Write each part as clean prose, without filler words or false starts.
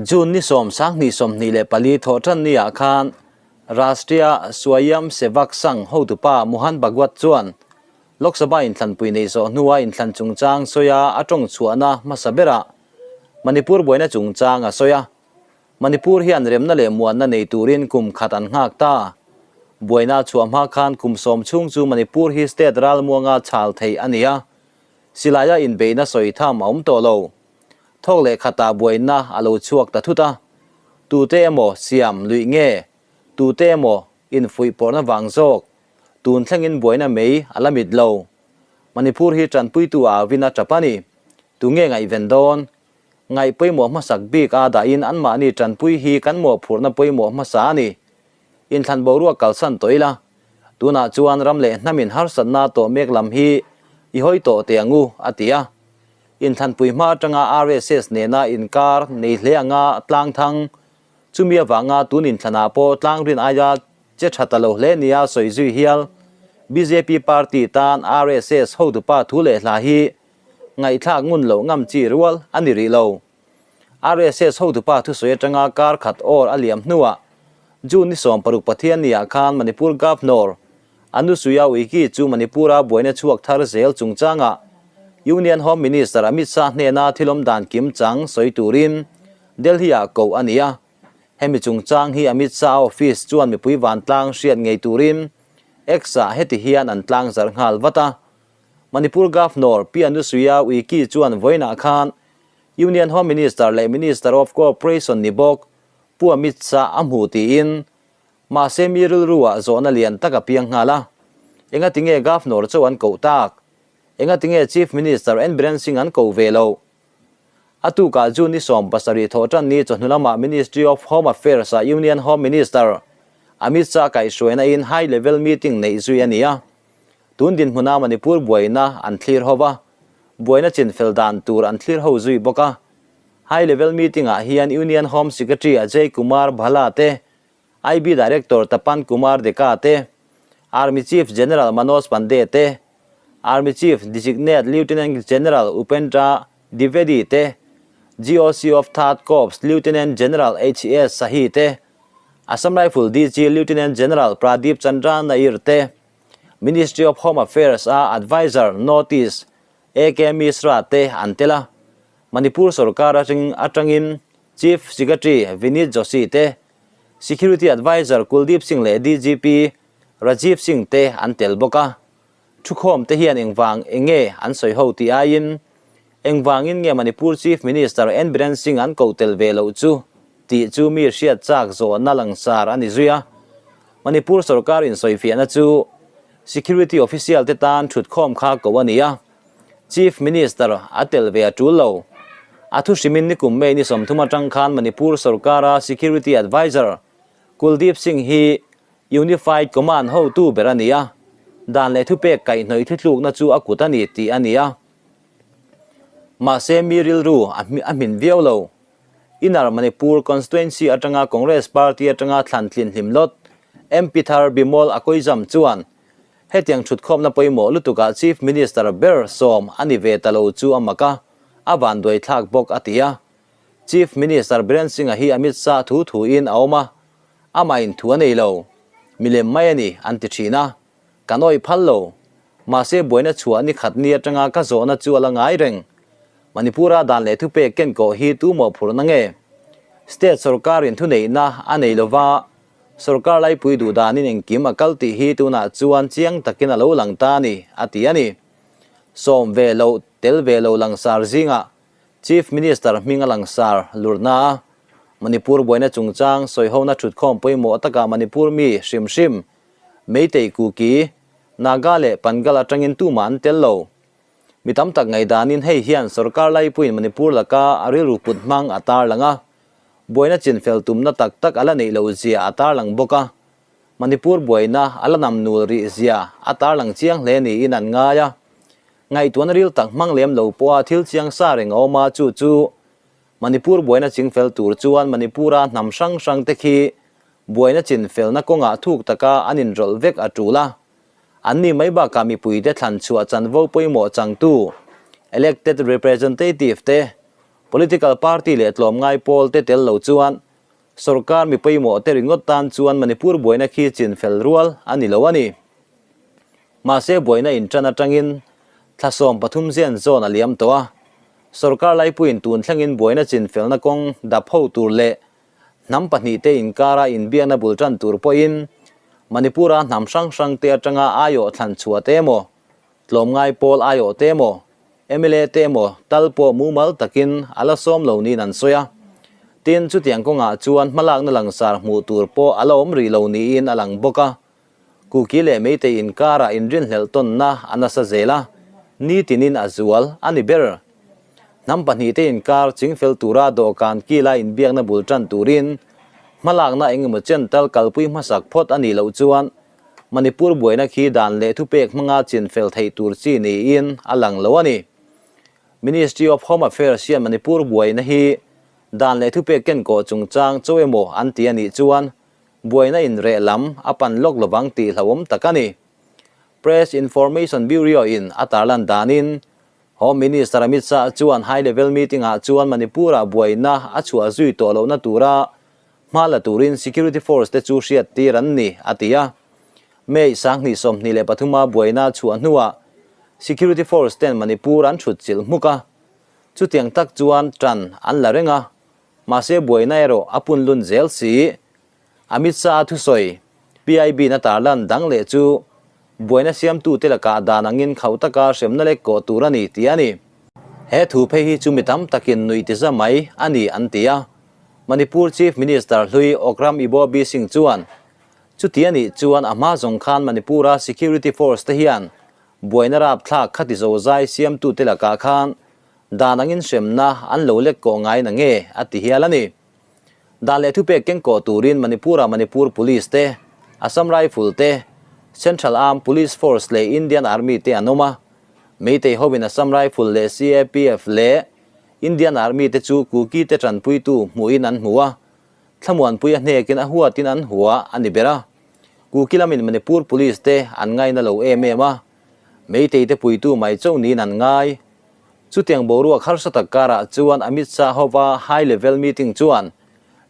June ni 10, 2024 Thawhtanni-ah khan Rashtriya Swayamsevak Sangh hotupa Mohan Bhagwat chuan Lok Sabha inthlanpui neih zawh hnua inthlan chungchang sawia a tawng chhuahna hmasa berah Manipur buaina chungchang a sawi a. Manipur hian remna leh muanna nei turin kum khat an nghak ta. Buaina a chhuah hma khan kum sawm chhung chu Manipur hi state ralmuanga chhal theih a ni a, silaia inbeihna sawi tham a awm tawh lo. Thawk leh khatah buaina a lo chhuak ta thut a, tute emaw siam luih nge, tute emaw infuih pawrhna vang zawk, tun thlengin buaina mei a la mit lo. Manipur hi tanpuitu a avin a tap a ni. Tunge ngaihven dawn? Ngaih pawimawh hmasak bik a dahin anmahni tanpui hi kan mawhphurhna pawimawh hmasa a ni. Inthlan boruak kalsan tawh ila, tunah chuan ram leh hnamin harsatna tawh mek lam hi i hawi tawh teh ang u, a ti a. Inthlanpui hma atanga RSS nena inkar nei hle anga tlang thang, chumi avanga tun inthlanah pawh tlang rin aia che tha ta lo hle nia sawi zui hial bjp party tan RSS hotupa thu leh hla hi ngaihthlak ngun loh ngam chi rual a ni rih lo. RSS hotupa thusawi atanga kar khat awr a liam hnuah June ni 60 Pathianniah khan Manipur Governor Anusuya Uiki chu Manipur-a buaina chhuak thar zel chungchangah Union Home Minister Amit Shah hnena thilawm dan kim chang sawi turin Delhi-ah koh a ni a. Hemi chungchang hi Amit Shah office chuan mipui vantlang hriat ngei turin X-ah heti hian an tlang zarh nghal vat a. Manipur Governor Pi Anusuya Uiki chuan vawiinah khan Union Home Minister leh Minister of Cooperation ni bawk Pu Amit Shah a hmu tiin Mahse mi rilru ah zawhna lian tak a piang nghal a, engati nge Governor chu an koh tak? Engati nge Chief Minister N Biren Singh an koh ve loh? A tukah June ni 70 thawhtan ni chawhnu lamah Ministry of Home Affairs ah Union Home Minister Amit Shah kaihhruaina in High Level Meeting neih zui a ni a. Tun dinhmuna Manipur buaina an thlir ho va, buaina chinfel dan tur an thlir ho zui bawk a. High Level Meeting ah hian Union Home Secretary Ajay Kumar Bhalla te, IB Director Tapan Kumar Deka te, Army Chief General Manoj Pande te, Army Chief Designate Lieutenant General Upendra Dwivedi te, GOC of Third Corps Lieutenant General HS Sahi te, Assam Rifle DG Lieutenant General Pradeep Chandra Nair te, Ministry of Home Affairs a Adviser North East AK Mishra te an tel a. Manipur sorkar atangin Chief Secretary Vinit Joshi te, Security Adviser Kuldeep Singh leh DGP Rajiv Singh te an tel bawk a. Thukhawm te hian engvang enge an sawi ho tih aiin engvangin nge Manipur Chief Minister N Biren Singh an koh tel ve loh chu tih chu mi hriat chak zawhna langsar a ni zui a. Manipur sorkar insawifiahna chu Security Official te tan thutkhawm kha koh a ni a. Chief Minister a tel ve a tul lo. A thu hrimin nikum May ni 30 atang khan Manipur sorkara Security Adviser Kuldeep Singh hi Unified Command hotu ber a ni a, dan leh thupek kaihhnawih thutlukna chu a kut a ni tih a ni a. Mahse mi rilru a hmin viau lo. Inner Manipur Constituency atanga Congress Party atanga thlan tlin hlim lawt MP thar Bimol Akoijam chuan Hetiang thutkhawmna pawimawh lutukah Chief Minister ber sawm a ni ve ta lo chu a mak a, a vanduai thlak bawk a ti a. Chief Minister Biren Singh-a hi Amit Shah thu thuin a awm a, amah in thu a nei lo. Milem mai a ni, an ti thin a. Kan awih phal lo. Mahse buaina chhuah ni khat ni atanga ka zawhna chu a la ngai reng. Manipur-a dan leh thupek kenkawh hi tu mawhphurhna nge? State sorkarin thuneihna a nei lova, Sorkar laipui duh danin engkim a kal tih hi tunah chuan chiang takin a lo lang ta a ni, a ti a ni. Sawm ve loh tel ve lo langsar zingah Chief Minister hming a langsar lurna a, Manipur buaina chungchang sawihona thutkhawm pawimawh takah Manipur mi hrim hrim, Meitei Kuki, Naga leh Pangal atangin tumah an tel lo. Mi tam tak ngaihdanin hei hian sorkar laipuiin Manipur laka a rilru put hmang a tarlang a, buaina chinfel tumna tak tak a la neih loh zia a tarlang bawk a, Manipur buaina a la nam nul rih zia a tarlang chiang hle niin an ngai a. Ngaihtuahna ril tak hmang lem lo pawha thil chiang sa reng a awm a, chu chu Manipur buaina chingfel tur chuan Manipura hnam hrang hrang te khi buaina chinfelna kawngah thuk taka an inrawlh vek a tul a. An ni mai bakah mipuite thlan chhuah chanvo pawimawh changtu, elected representative, te. Political party leh tlawmngai pawl te tel lo chuan sorkar mi pawimawh te ringawt tan chuan Manipur buaina khi chin fel rual a ni lo a ni. Mahse buaina inṭan aṭangin thla 13 zen zawn a liam tawh a, sorkar laipuiin tun thlengin buaina chin felna kawng dap ho tur leh hnam pahnihte inkara inbiakna bul ṭan tur pawhin Manipur-a hnam hrang hrangte aṭanga aiawh thlan chhuah te emaw, tlawmngai pawl aiawh te emaw, mla te emaw tal pawh mumal takin a la sawm lo niin an sawi a. Tin, chutiang kawngah chuan hmalakna langsar hmuh tur pawh a la awm rih lo niin a lang bawk a. Kuki leh Meitei inkarah inrinhlelh tawnna a nasa zel a, nitinin a zual a ni ber. Hnam pahnihte inkar chingfel tura dawhkan kila inbiakna bul tan turin hmalakna engemaw chen tal kalpui hmasak phawt a nih loh chuan Manipur buaina khi dan leh thupek hmanga chinfel theih tur chi niin a lang lo a ni. Ministry of Home Affairs hian Manipur buaina hi dan leh thupek kenkawh chungchang cho emaw an ti a nih chuan buaina inreh lam a pan lawk lovang tih hlauhawm tak a ni. Press Information Bureau-in a tarlan danin Home Minister Amit Shah chuan high level meeting-ah chuan Manipur-ah buaina a chhuah zui tawh lohna tura hma la turin security force te chu hriattir an ni, a ti a. May 2023-a buaina chhuah hnuah security force ten Manipur an thut chilh hmuk a, chutiang tak chuan tan an la reng a, mahse buaina erawh a punlun zel si. Amit Shah-a thusawi, PIB-in a tarlan dang leh chu buaina siamtute lakah dan angin khauh taka hremna lek kawh tur a ni tih a ni. He thu phei hi chu mi tam takin nuih ti za mai a ni an ti a. Manipur Chief Minister hlui Okram Ibobi Singh chuan, Chuti a nih chuan a hma zawng khan Manipur-a security force te hian buaina rapthlak khati zozai siamtute lakah khan dan angin hremna an lo lek kawh ngai na nge a ti hial a ni. Dan leh thupek kengkawh turin Manipur-a Manipur Police te, Assam Rifle te, Central Armed Police Force leh Indian Army te an awm a. Meitei hovin Assam Rifle leh CAPF leh Indian Army te chu Kuki te tanpuitu hmuhin an hmu a, thlamuanpui a hnekin a huatin an hua a ni ber a. Kuki lamin Manipur Police te an ngaina lo em em a, Meitei te puitu mai chauh niin an ngai. Chutiang boruak harsa tak karah chuan Amit Shah hova high level meeting chuan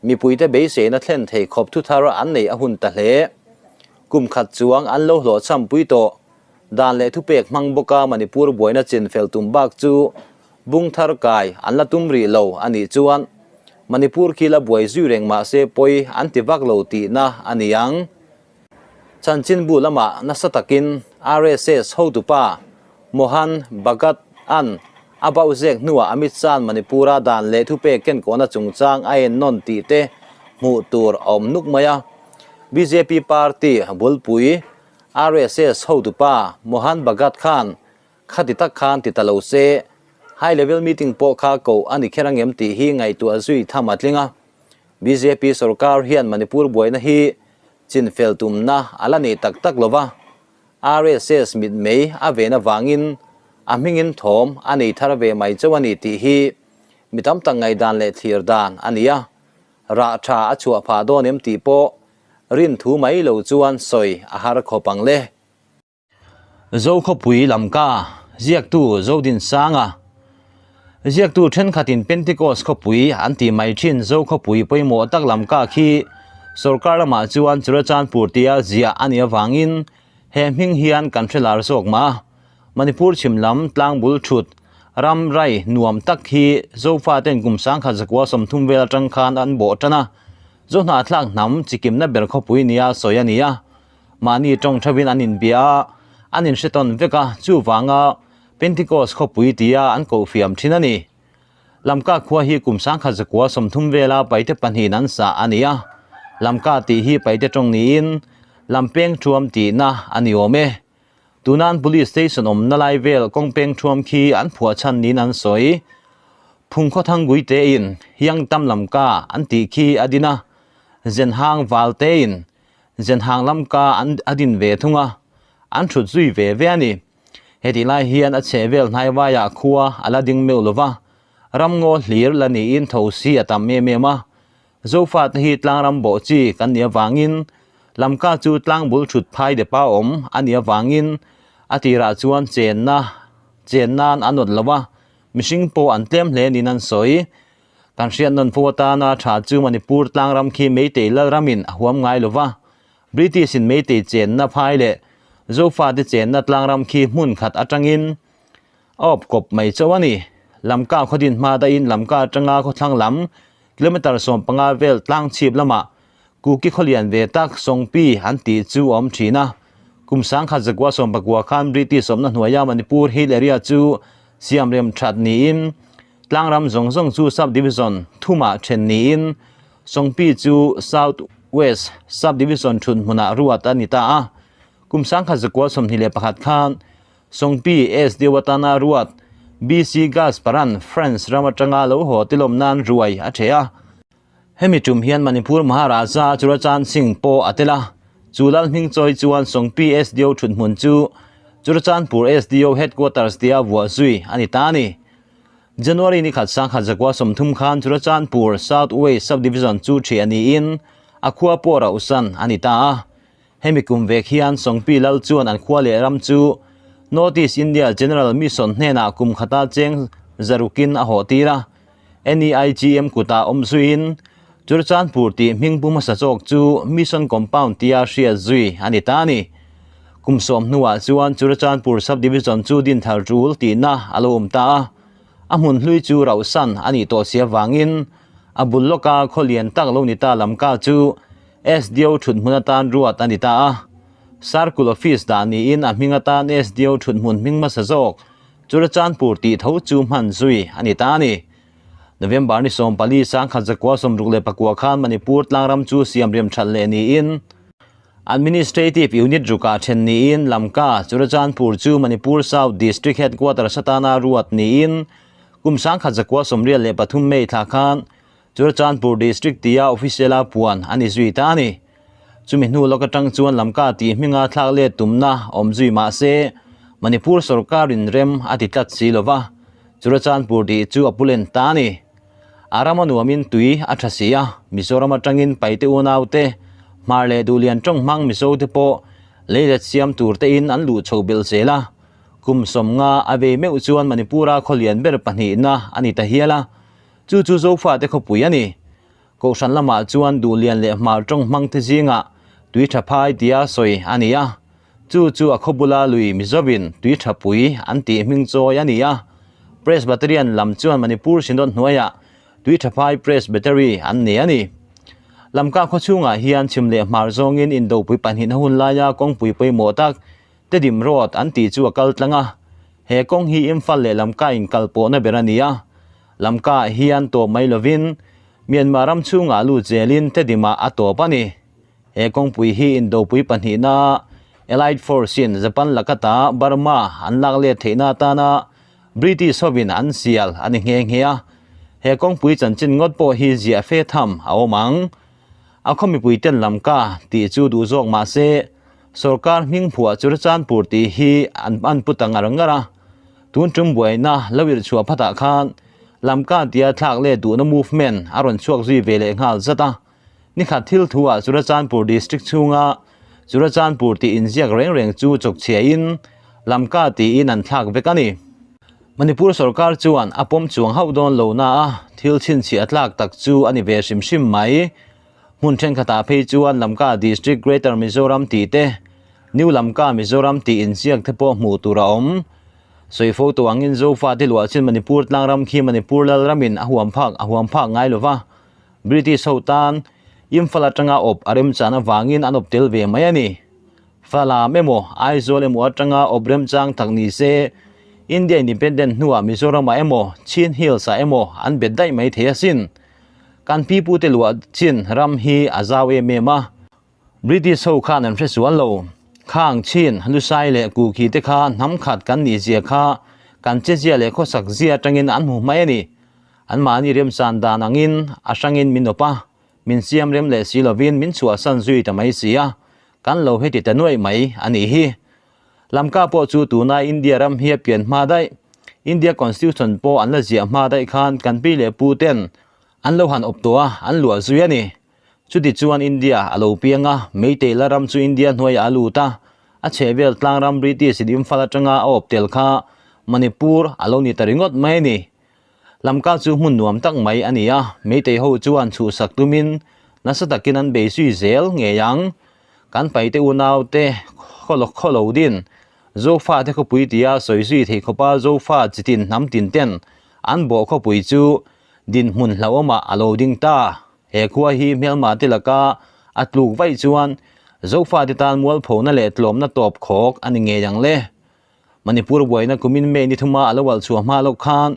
mipuite beiseina thlen thei khawp thu thar an neih a hun ta hle. Kum khat chuang an lo hlawhchhampui tawh. Dan leh thupek hmang bawka Manipur buaina chin fel tum bak chu bung thar kai an la tum rih lo a nih chuan Manipur khi la buai zui reng mah se pawi an ti vak lo tihna a ni ang. Chanchinbu lamah nasa takin RSS hotupa Mohan Bhagat an a bauh zek hnuah Amit Shah-a'n Manipur-a dan leh thupek kenkawhna chungchang a en nawn tih te hmuh tur a awm nuk mai a. Bjp party bulpui RSS hotupa Mohan Bhagat khan khati tak khan ti ta lo se, high level meeting pawh kha koh a ni kher angem tih hi ngaihtuah zui tham a tling a. Bjp sorkar hian Manipur buaina hi chinfel tumna a la nei tak tak lova, RSS mitmei a ven avangin a hmingin thawm a nei thar ve mai chauh a ni tih hi mi tam tak ngaihdan leh thlir dan a ni a, rah tha a chhuah phah dawn em tih pawh rin thu mai lo chuan sawi a har khawp ang le. Zokhawpui Lamka, ziaktu Zodinsanga. Ziaktu thenkhatin Pentecost khawpui an tih mai thin Zokhawpui pawimawh tak Lamka khi sorkar lamah chuan Churachandpur tia ziah a nih avangin he hming hian kan hre lar zawk mah a. Manipur chhim lam tlangbul thut ram rai nuam tak hi Zofaten kum 1930 vel atang khan an bawh tan a, Zohnahthlak hnam chikimna ber khawpui nia sawi a ni a. Mahni tawng thavin an inbia a, an inhre tawn vek a, chuvanga Pentecost khawpui tia an kohfiam thin a ni. Lamka khua hi kum 1930 vela paite pahnihin an sah a ni a, Lamka tih hi paite tawng niin Lampeng thuam tihna a ni awm e. Tuna an Police Station awmna lai vel kawngpeng thuam khi an phuah chhan niin an sawi. Phungkhawthang Guitein Hiangtam Lamka an tih khi a din a, Zenhang Valtein Zenhang lam ka an a din ve thung a, an thut zui ve ve a ni. Hetih lai hian a chheh vel hnaivaiah khua a la ding meuh lo va, ramngaw hlir la niin tho si a tam em em a. Zofate hi tlangram bawh chi kan nih avangin Lamka chu tlangbul thut phai depa awm a nih avangin a tirah chuan chenna chen nan a nawt lo va. mihring pawh an tlem hle niin an sawi. Kan hriat nawn fo atana tha chu Manipur tlangram khi Meitei Lalramin a huam ngai lo va, British in Meitei chenna phai leh Zofate chenna tlangram khi hmun khat atangin a awp kawp mai chauh a ni. Lamka khawdin hma daihin Lamka atanga khawthlang lam kilometre 15 vel tlang chhip lamah Kuki khawlian ve tak Songpi an tih chu a awm thin a. Kum 1919 khan British awmna hnuaia Manipur Hill Area chu siamrem that niin Tlangram zawng zawng chu Sub Division thumah then niin Songpi chu South West Sub Division thun hmunah ruat a ni ta a. Kum 1921 khan Songpi SDO atana ruat BC Gasparan France ram atanga lo haw tilawm nan ruai a the a. Hemi tum hian Manipur Maharaja Churachand Singh pawh a tel a, chu lal hming chawi chuan Songpi SDO thuthmun chu Churachandpur SDO Headquarters tia vuah zui a ni ta a ni. January ni khat 1930 khan Churachandpur South West Sub-Division chu ṭhiah niin a khua pawh rauhsan a ni ta a. Hemi kum vek hian Songpi lal chuan an khua leh ram chu North East India General Mission hnenah kum khata cheng zarukin a hawh tir a. NEIGM kutah awm zuiin Churachandpur tih hming pu hmasa chawk chu Mission Compound tia hriat zui a ni ta a ni. Kum sawm hnuah chuan Churachandpur Sub-Division chu dinthar tul tihna a lo awm ta a, a hmun hlui chu rauhsan a nih tawh si avangin a bul lawka khaw lian tak lo ni ta Lamka chu SDO thuthmun atan ruat a ni ta a. Circle Office dah niin a hming atan SDO thuthmun hming hmasa zawk Churachandpur tih tho chu hman zui a ni ta a ni. November ni 14 1964 khan Manipur tlangram chu siamrem that leh niin Administrative Unit rukah then niin Lamka, Churachandpur chu Manipur South District Headquarters atana ruat niin kum 1983 May thla khan Churachandpur District tia official-a puan a ni zui ta a ni. Chumi hnu lawk atang chuan Lamka tih hminga thlak let tumna awm zui mah se Manipur sorkarin rem a ti tlat si lova, Churachandpur tih chu a pu len ta a ni. A ram a nuamin tui a tha si a, Mizoram atangin Paite unaute, Hmar leh Duhlian tawng hmang Mizote pawh leilet siam tur tein an luh chho belh zel a. Kum 50 a vei meuh chuan Manipura khawlian ber pahnihna a ni ta hial a, chu chu Zofate khawpui a ni. Kohhran lamah chuan Duhlian leh Hmar tawng hmangte zingah tui tha phai tia sawi a ni a, chu chu a khawbula lui Mizovin tui tha pui an tih hming chawi a ni a. Presbyterian lam chuan Manipur Synod hnuaiah tui tha phai Presbytery an nei a ni. Lamka khawchhungah hian chhim leh hmar zawngin indopui pahnihna hun laia kawngpui pawimawh tak Tedim Road an tih chu a kal tlang a, he kawng hi Imphal leh Lamka inkalpawhna ber a ni a. Lamka hian tawp mai lovin Myanmar ram chhungah lut zelin Tedimah a tawp a ni. He kawngpui hi indopui pahnihna Allied Force-in Japan lakata Burma an lak let theihna atana British hovin an sial a ni nghe nghe a. He kawngpui chanchin ngawt pawh hi ziah fe tham a awm ang. A khaw mipuiten Lamka tih chu duh zawk mah se sorkar hming phuah Churachandpur tih hi an an pu ta ngar ngar a. Tun tum buaina lo irh chhuah phatah khan Lamka tia thlak leh duhna movement a rawn chhuak zui ve leh nghal zat a. Nikhat thil thu ah Churachandpur district chhunga Churachandpur tih inziak reng reng chu chawk chhiahin Lamka tiin an thlak vek a ni. Manipur sorkar chuan a pawm chuang hauh dawn lo na a, thil chhinchhiah tlak tak chu a ni ve hrim hrim mai. Hmun thenkhatah phei chuan Lamka District Greater Mizoram tih te, New Lamka Mizoram tih inziak te pawh hmuh tur a awm. Sawi fo tawh angin Zofa te luah chin Manipur tlangram khi Manipur Lalramin a huam phak a huam phak ngai lova, British ho tan Imphal atanga awp a remchan avangin an awp tel ve mai a ni. Falam emaw, Aizawl emaw atanga awp remchang tak ni se, India Independent hnuah Mizoramah emaw, Chin Hills ah emaw an bet daih mai thei asin. Kan pipute luah chin ram hi a zau em em a. British ho khan an hre sual lo. Khang, Chin, Lusai leh Kuki te kha hnam khat kan nih zia kha kan che zia leh khawsak zia atangin an hmu mai a ni. Anmahni remchan dan angin a hrangin min awp a, min siam rem leh si lovin min chhuahsan zui ta mai si a, kan lo heti ta nuaih mai a nih hi. Lamka pawh chu tuna India ram hi a pian hma daih, India Constitution pawh an la ziah hma daih khan kan pi leh pu ten an lo han awp tawh a, an luah zui a ni. Chuti chuan India a lo piang a, Meitei la ram chu India hnuaiah a lut a, a chhehvel tlang ram British in Imphal atanga a awp tel kha Manipur a lo ni ta ringawt mai a ni. Lamka chu hmun nuam tak mai a ni a, Meitei ho chuan chhuhsak tumin nasa takin an bei zui zel ngei ang. Kan paite unaute khawlo din Zofa te khawpui tia sawi zui thei khawpa Zofa chitin hnam tin ten an bawh khawpui chu dinhmun hlauhawmah a lo ding ta. He khua hi hmelma te laka a tluk vaih chuan Zofa te tan mualphona leh tlawmna tawp khawk a ni ngei ang le. Manipur buaina kumin May ni thuma a lo alh chhuah hma loh khan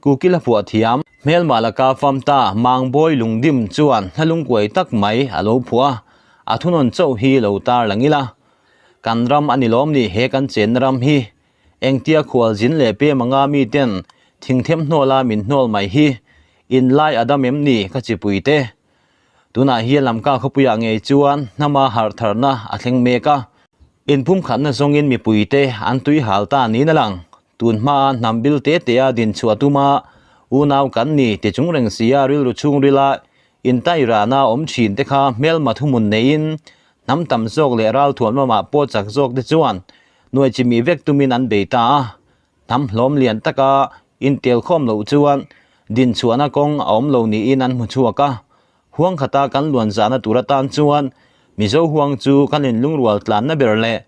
Kukil a phuah thiam. Hmelma laka fam ta Mangbawi lungdim chuan hlalungkuai tak mai a lo phuah a, a thunawn chauh hi lo tar lang ila. Kan ram a ni lawm ni he kan chenna ram hi. Engtia khual zin leh pem anga mi ten thingthem hnawla min hnawl mai hi in lai a dam em ni ka chipui te. Tunah hian Lamka khawpuiah ngei chuan hnama harh tharna a thleng mek a. Inpumkhatna zawngin mipuite an tui hal ta niin a lang. Tun hmaa hnam bil te tea din chhuah tuma unau kan ni ti chung reng sia rilru chhungrila intairana awm thin te kha hmelma thuhmun neiin hnam tam zawk leh ralthuam lamah pawh chak zawk te chuan nuai chimih vek tumin an bei ta a. Hnam hlawm lian taka intelkhawm loh chuan din chhuahna kawng a awm lo niin an hmu chhuak a. Huang khata kan luan zahna tur atan chuan Mizo huang chu kan inlungrual tlanna ber leh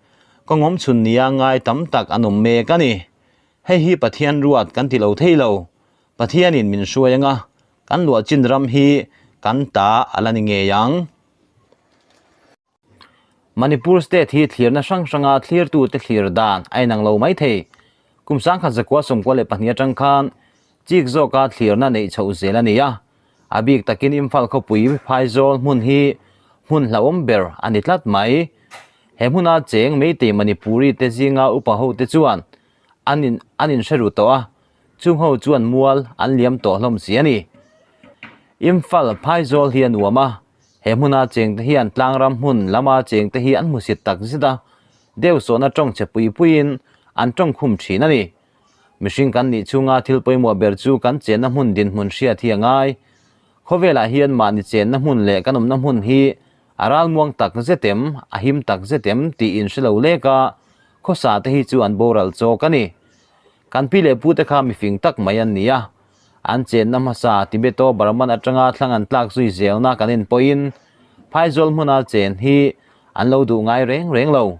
kawngawm chhun nia ngai tam tak an awm mek a ni. Hei hi Pathian ruat kan ti lo thei lo. Pathianin min hruai anga kan luah chin ram hi kan ta a la ni ngei ang. Manipur state hi thlirna hrang hranga thlirtute thlir dan a inang lo mai thei. Kum 1992 atang khan chik zawka thlirna neih chhoh zel a ni a. A bik takin Imphal khawpui phaizawl hmun hi hmun hlauhawm ber a ni tlat mai. He hmuna cheng Meitei Manipuri te zinga upa hote chuan an in an inhre ru tawh a, chung ho chuan mual an liam tawh hlawm si a ni. Imphal phaizawl hi a nuam a, He hmuna chengte hian tlangram hmun lama chengte hi an hmusit tak zet a, deuhsawhna tawng che pui puiin an tawng khum thin a ni. Mihring kan nih chhunga thil pawimawh ber chu kan chenna hmun dinhmun hriat hi a ngai. Khawvelah hian mahni chenna hmun leh kan awmna hmun hi a ralmuang tak zet em, a him tak zet em tih inhre lo lek a, khawsa te hi chu an boral chawk a ni. Kan pi leh pute kha mifing tak mai an ni a, An chenna hmasa Tibeto Burman atanga thlang an tlak zui zelna kan en pawhin Phaizawl hmuna chen hi an lo duh ngai reng reng lo.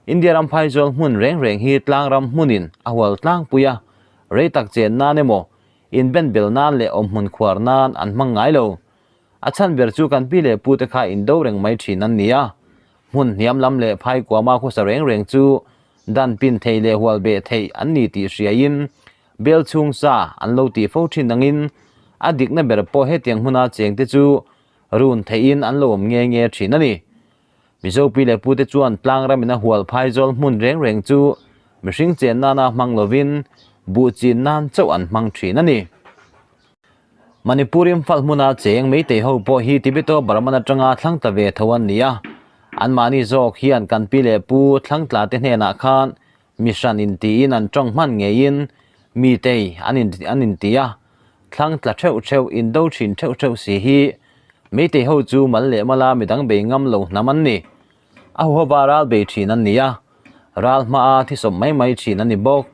India ram Phaizawl hmun reng reng hi tlangram hmunin a hual tlangpui a, rei tak chen nan emaw, inben bel nan leh awmhmun khuar nan an hmang ngai lo. A chhan ber chu kan pi leh pute kha indo reng mai thin an ni a, hmun hniam lam leh phai kuama khawsa reng reng chu dan pin thei leh hual beh theih an ni tih hriaiin Bel chhung sa an lo tih fo thin angin a dikna ber pawh hetiang hmuna chengte chu run theihin an lo awm nge nge thin a ni. Mizo pi leh pute chuan tlang ramin a hual phaizawl hmun reng reng chu mihring chen nana hmang lovin buh chin nan chauh an hmang thin a ni. Manipur Imphal hmuna cheng Meitei ho pawh hi Tibeto Burman atanga thlang tla ve tho an ni a, anmahni zawk hian kan pi leh pu thlang tla te hnenah khan Mi hran intiin an tawng hman ngeiin mi tei an in an inti a, thlang tla theuh theuh, indo thin theuh theuh si hi Meitei ho chu mal leh mala midang bei ngam lo hnam an ni. A huhova ral bei thin an ni a, ral hmaa thisawp mai mai thin an ni bawk.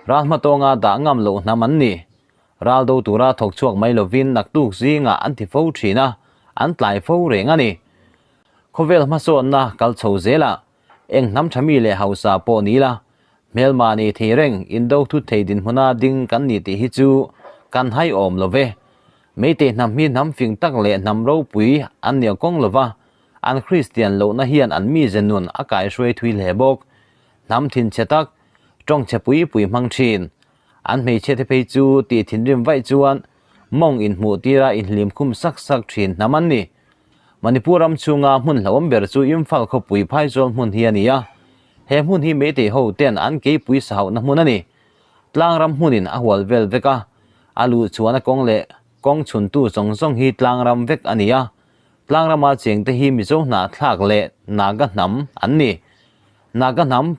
Ral hma tawnga dah ngam loh hnam an ni. Ral do tura thawk chhuak mai lovin naktuk zingah an ti fo thin a, an tlai fo reng a ni. Khawvel hmasawnna kal chho zelah Eng hnam tha mi leh hausa pawh ni ila, hmelma nei thei reng indo thut thei dinhmuna ding kan ni tih hi chu kan hai awm lo ve. Meitei hnam hi hnam fing tak leh hnam ropui an nia kawng lo va, an Kristian lohna hian an mize nun a kaihruai thui hle bawk. Hnam thinchhe tak, tawngchhe pui pui hmang thin. An hmeichhia te phei chu tih thinrim vaih chuan mawng inhmuh tira inhlim khum sak sak thin hnam an ni. Manipur ram chhunga hmun hlauhawm ber chu Imphal khawpui Phaizawl hmun hi a ni a, he hmun hi Meitei ho ten an keipui sahauhna hmun a ni. Tlang ram hmunin a hual vel vek a, a luh chhuahna kawng leh kawng chhuntu zawng zawng hi tlang ram vek a ni a. Tlang rama chengte hi Mizo hnahthlak leh Naga hnam an ni. Naga hnam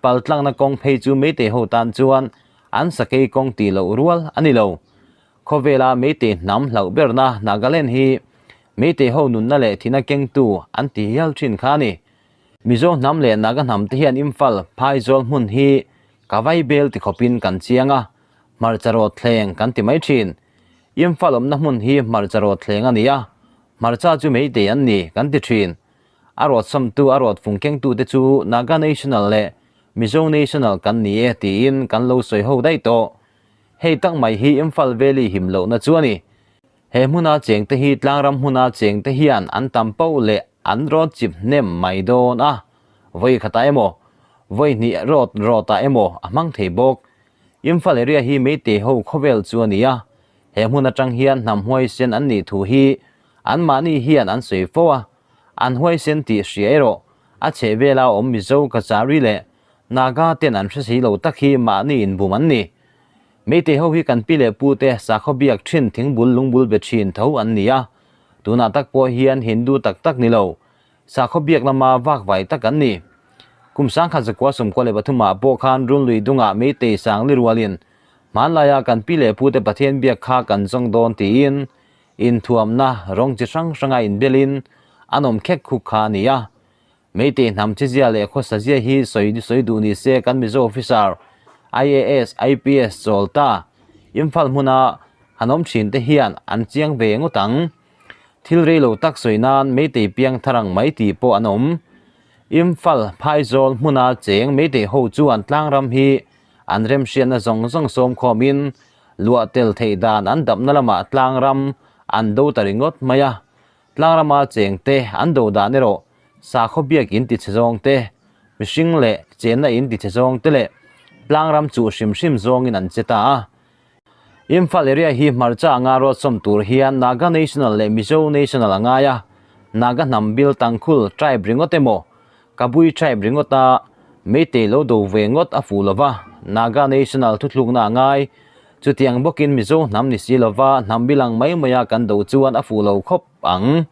pal tlangna kawng phei chu Meitei ho tan chuan an sakei kawng tih loh rual a ni lo. Khawvela Meitei hnam hlauh berna Nagaland hi Meitei ho nunna leh thihna kengtu an ti hial thin kha a ni. Mizo hnam leh Naga hnam te hian Imphal, Phaizawl hmun hi Ka vai bel ti khawpin kan chiang a, hmarcha rawt thleng kan ti mai thin. Imphal awmna hmun hi hmarcha rawt thleng a ni a, hmarcha chu meitei an ni kan ti thin. A rawt sawmtu, a rawt fung kengtute chu Naga National leh Mizo National kan ni e tiin kan lo sawi ho daih tawh. Hei tak mai hi Imphal Valley him lohna chu a ni. He hmuna chengte hi tlangram hmuna chengte hian an tam poh leh an rawt chip hnem mai dawn a, vawi khatah emaw, vawi hnih rawt rawtah emaw a hmang thei bawk. Imphal area hi Meitei ho khawvel chu a ni a, he hmun atang hian hnam huaisen an nih thu hi anmahni hian an sawi fo a, an huaisen tih hria erawh a chhehvela awm Mizo Kachari leh Naga ten an hre si lo tak hi mahni inbum an ni. Meitei ho hi kan pi leh pu te sakhaw biak thin thingbul lungbul be thin tho an ni a, tunah tak pawh hian Hindu tak tak ni lo, sakhaw biak lama vakvai tak an ni. Kum sangkhat zakua sawmkua leh pathumah pawh khan Runlui dungah Meitei sang lirualin hmanlaia kan pi leh pu te Pathian biak kha kan zawng dawn tiin inthuamna rawng chi hrang hranga inbelin an awm khek khuk kha a ni a. Meitei hnam chizia leh khawsa zia hi sawi sawi duh ni se kan Mizo officer IAS, IPS chawl ta Imphal hmuna han awm thin te hian an chiang ve ngawt ang. Thil rei lo tak sawi nan Meitei piang thar ang mai tih pawh an awm. Imphal phaizawl hmuna cheng Meitei ho chuan tlangram hi an remhriatna zawng zawng sawm khawmin luah tel theih dan an dapna lamah tlangram an do ta ringawt mai a. Tlangrama chengte an do dan erawh sakhaw biak in ti chhe zawng te, mihring leh chenna in ti chhe zawng te leh tlangram chuh hrim hrim zawngin an che ta a. Imphal area hi hmarcha anga ruat sawm tur hian Naga National leh Mizo National a ngai a, Naga hnam bil Tangkhul tribe ringawt emaw, Kabui tribe ringawta Meitei lo do ve ngawt a fuh lova, Naga National thuthlukna a ngai. Chutiang bawkin Mizo hnam ni si lova hnam bilang mai maia kan do chuan a fuh lo khawp ang.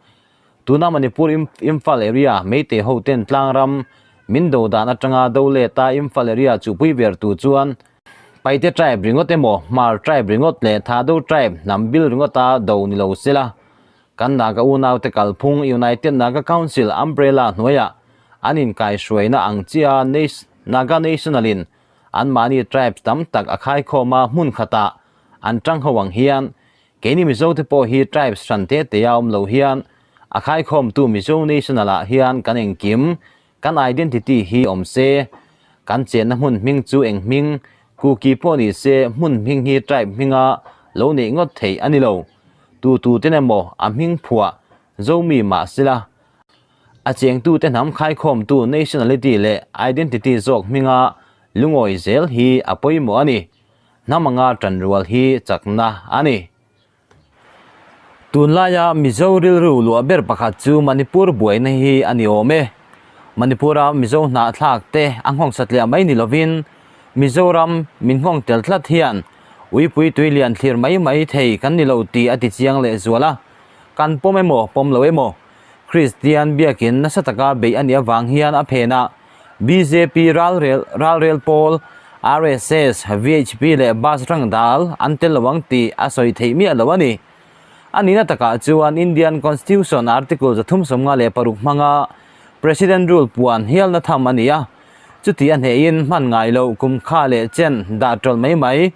Tuna Manipur Imphal area Meitei ho ten tlangram min do dan atanga do leta Imphal area chuhpui ber tu chuan Paite tribe ringawt emaw Hmar tribe ringawt leh Thado tribe hnam bil ringawta do ni lo sela Kan Naga unaute kalphung United Naga Council umbrella hnuaiah an inkaihhruaina ang chiah Naga National-in anmahni tribes tam tak a khaikhawm a hmun khatah an tang ho ang hian keini Mizote pawh hi tribes hran te te a awm lo hian a khaikhawmtu Mizo National-ah hian kan engkim kan identity hi awm se kan chenna hmun hming chu eng hming Kuki pawh ni se hmun hming hi tribe hminga lo neih ngawt theih a ni lo. Tu tu ten emaw a hming phuah Zomi mah sela a chengtute hnam khaikhawmtu nationality leh identity zawk hminga lungawi zel hi a pawimawh a ni. Hnam anga tanrual hi chakna a ni. Tunlaia Mizo rilru luah ber pakhat chu Manipur buaina hi a ni awm e. Manipura Mizo hnahthlak te a nghawng satliah mai ni lovin Mizoram min nghawng tel tlat hian Uipui tui lian thlir mai mai thei kan ni lo tih a ti chiang leh zual a. Kan pawm emaw pawm lo emaw Kristian biakin nasa taka beih a nih avang hian a phenah bjp ralrel ralrel pawl, RSS, VHP leh bus rang dal an tel lo ang tih a sawi theih miah lo a ni. A nihna takah chuan Indian Constitution Article 356 hmanga President Rule puan hialna tham a ni a, chuti a hnehin hman ngai loh kum kha leh chen dah tawlh mai mai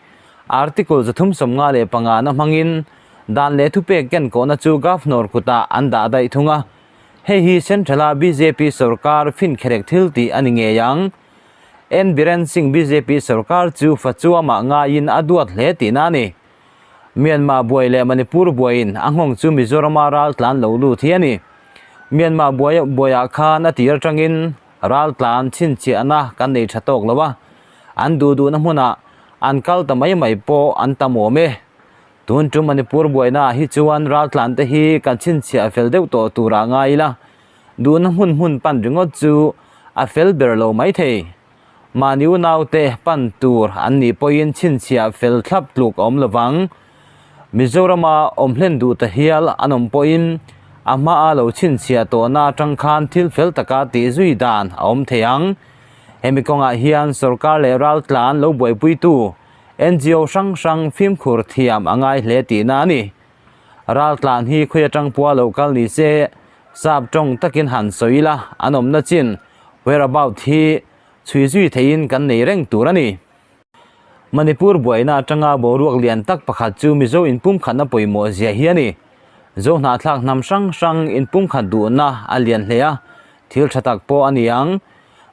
Article 355 na hmangin dan leh thupek kenkawhna chu Governor kutah an dah daih thung a. Hei hi Central-a bjp sorkar finkherek thil tih a ni ngei ang. N Biren Singh bjp sorkar chu Fachuamah ngaiin a duat hle tihna a ni. Myanmar buai leh Manipur buaiin a nghawng chu Mizorama ral tlan lo lut hi a ni. Myanmar buai buaiah khan a tir atangin ral tlan chhinchhiahna kan nei tha tawk lo a, an duh duhna hmunah an kal ta mai mai pawh an tam awm e. Tun chu Manipur buainaah hi chuan raltlante hi kan chhinchhiah fel deuh tawh turah ngai ila, duhna hmun hmun pan ringawt chu a fel ber lo mai thei. Mahni unaute pan tur an nih pawhin chhinchhiah fel thlap tluk a awm lovang. Mizorama awm hlen duh ta hial an awm pawhin a hmaa lo chhinchhiah tawhna atang khan thil fel taka tih zui dan a awm thei ang. Hemi kawngah hian sorkar leh raltlan lo buaipuitu NGO hrang hrang fimkhur thiam a ngai hle tihna a ni. Raltlan hi khawi atang pua lo kal ni se, sap tawng takin han sawi ila an awmna chin, whereabout, hi chhui zui theihin kan nei reng tur a ni. Manipur buaina atanga boruak lian tak pakhat chu Mizo inpumkhatna pawimawh zia hi a ni. Zo hnahthlak hnam hrang hrang inpumkhat duhna a lian hle a, thil tha tak pawh a ni ang.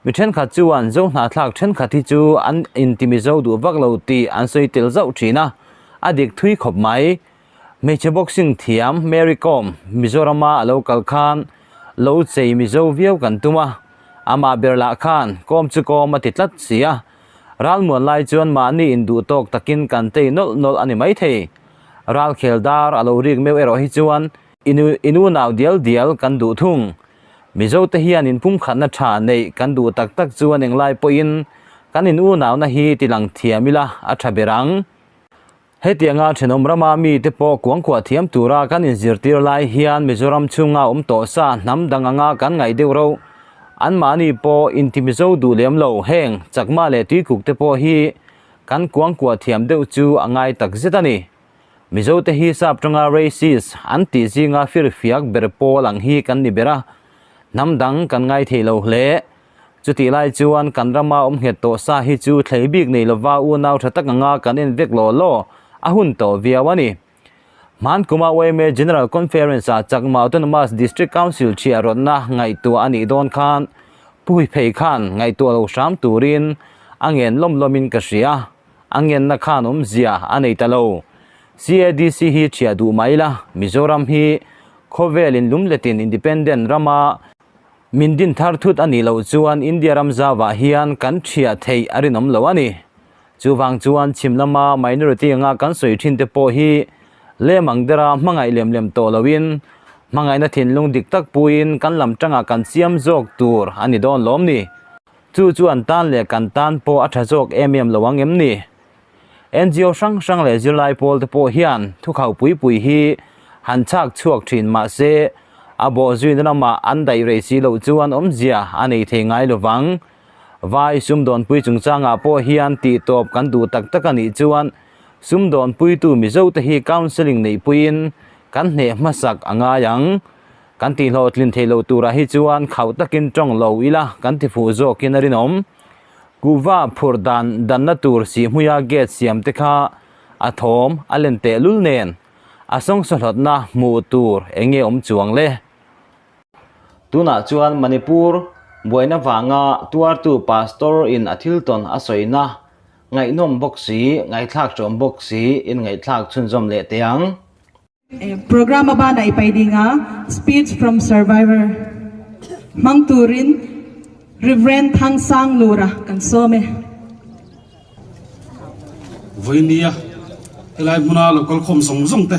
Mi thenkhat chuan Zo hnahthlak thenkhat hi chu an inti Mizo duh vak lo tih an sawi tel zauh thin a, a dik thui khawp mai. Hmeichhe boxing thiam Mary Kom Mizorama a lo kal khan lo chei Mizo viau kan tum a, amah ber lah khan kawm chu kawm a ti tlat si a. Ralmuan lai chuan mahni induh tawk takin kan tei nawlh nawlh a ni maithei. Ralkhel dar a lo rik meuh erawh hi chuan inu nau dial dial kan duh thung. Mizo te hian inpumkhatna tha neih kan duh tak tak chuan englai pawhin kan in unauna hi tilang thiam ila a tha ber ang. Hetianga thenawm rama mite pawh kuangkuah thiam tura kan inzirtir lai hian Mizoram chhunga awm tawh sa hnam dang anga kan ngaih deuh reuh. Anmahni pawh inti Mizo duh lem lo heng Chakma leh Tuikuk te pawh hi kan kuangkuah thiam deuh chu a ngai tak zet a ni. Mizo te hi sap tanga racist an tih zinga firfiak ber pawl ang hi kan ni ber a, hnam dang kan ngai thei lo hle. Chutih lai chuan kan rama awm nghet tawh sa hi chu thlei bik nei lova unau tha tak anga kan en vek law law a hun tawh viau a ni. Hman kuma yma General Conference ah Chakma Autonomous District Council chhiah rawtna ngaihtuah a nih dawn khan Puhi phei khan ngaihtuah lo hram turin a ngen lawm lawmin ka hria. A ngenna khan awmzia a nei ta lo. CADC hi chhiah duh mai la, Mizoram hi khawvel in lumletin independent rama Min din thar thut a nih loh chuan India ram zauvah hian kan thiah theih a rinawm lo a ni. Chuvang chuan chhim lama minority anga kan sawi thin te pawh hi lem ang dera hmangaih lem lem tawh loin hmangaihna thinlung dik tak puiin kan lam tangah kan siam zawk tur a ni dawn lawm ni. Chu chu an tan leh kan tan pawh a tha zawk em em lo ang em ni? NGO hrang hrang leh zirlai pawl te pawh hian thukhau pui pui hi han chhak chhuak thin mah se a bawhzuina lamah an daih rei si loh chuan awmzia a nei thei ngai lovang. Vai sumdawnpui chungchangah pawh hian tihtawp kan duh tak tak a nih chuan sumdawnpuitu Mizo te hi counselling neihpuiin kan hneh hmasak a ngai ang. Kan tihhlawhtlin theih loh turah hi chuan khauh takin tawng lo ila kan tifuh zawkin a rinawm. Kuhva phurh dan danna tur sihhmuia gate siam te kha a thawm a len teh lul nen a sawngsahlawtna hmuh tur eng nge awm chuang le? Tunah chuan Manipur buaina vanga tuartu pastor in a thil tawn a sawina ngaihnawm bawk si, ngaihthlak ṭawm bawk si in ngaihthlak chhunzawm leh teh ang. Programme a ban a i pai ding a, Speech from Survivor hmang turin Rev. Thangsang Lura kan sawm e. Vawinia helai hmuna lo kalkhawm zawng zawng te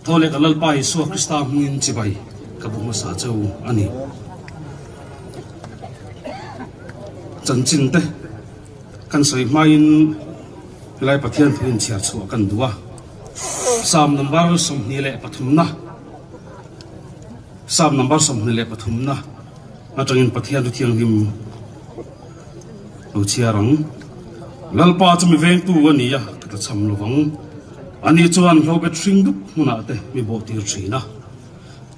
tho leh ka Lalpa Isua Krista hmungin chibai ka bu hmasa cheu a ni. Chanchin te kan sawi hmain helai Pathian thu inchhiar chhuah kan duh a. Psalm number 23 na Psalm number 23 na atangin Pathian thu thianghlim lo chhiar ang. Lalpa chu mi vengtu a ni a, ka ta cham lovang. Ani chuan hlobet hring dup hmunah te mi bawh tir thin a,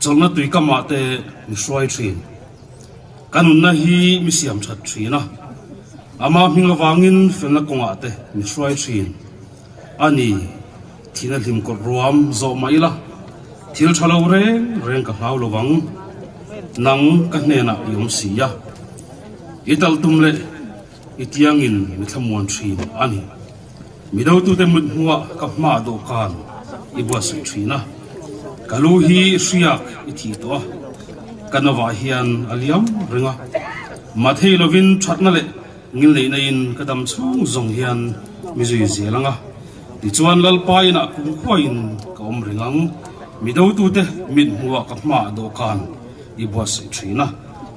chawlhna tuikamah te mi hruai thin. Ka nunna hi mi siam that thin a, ama hming avangin felna kawngah te mi hruai thin. A ni, thina hlim kawt ruam zawh mah ila, thil tha lo reng reng ka hlau lo vang. Nang ka hnenah i awm si a, i tal tum leh i tiangin mi thlamuan thin a ni. Mi dotute mut hnuah ka hma dawhkan i buatsaih thin a, ka lu hi hriak i thih tawh a, ka novah hian a liam reng a, mathei lovin thatna leh Ngilneihna in ka dam chhung zawng hian mi zui zel ang a, tichuan Lalpa inah kumkhua in ka awm reng ang. Mi dotute mit hmuhah ka hmaah dawhkan i buatsaih thin a,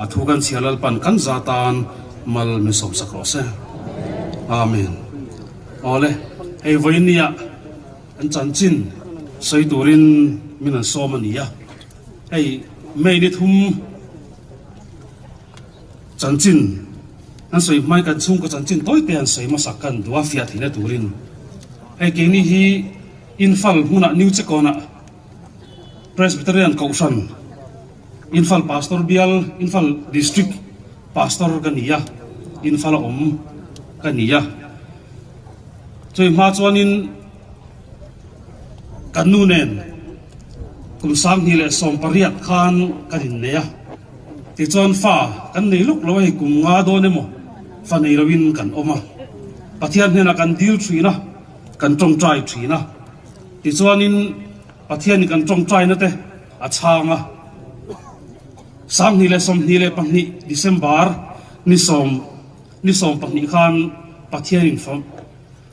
a thu kan chhia Lalpan kan za tan mal min sawmsak rawh se. Amen. Awle, hei vawinia an chanchin sawi turin min an sawm a ni a, hei May ni thum, Chanchin an sawi hmai kan chhungkaw chanchin tawi te an sawi hmasak kan duh a fiah theihna turin hei keini hi Imphal hmunah New Chekawnah Presbyterian Kohhran Imphal Pastor Bial Imphal District Pastor ka ni a Imphal a awm ka ni a. Chui hma chuanin kan nu nen kum 2018 khan kan innei a, tichuan fa kan nei lawk lo a, hei kum nga dawn emaw fa nei loin kan awm a, Pathian hnenah kan dil thin a, kan tawngtai thin a, tichuanin Pathianin kan tawngtaina te a chhang a. 2022 December ni sawm ni 12 khan Pathianin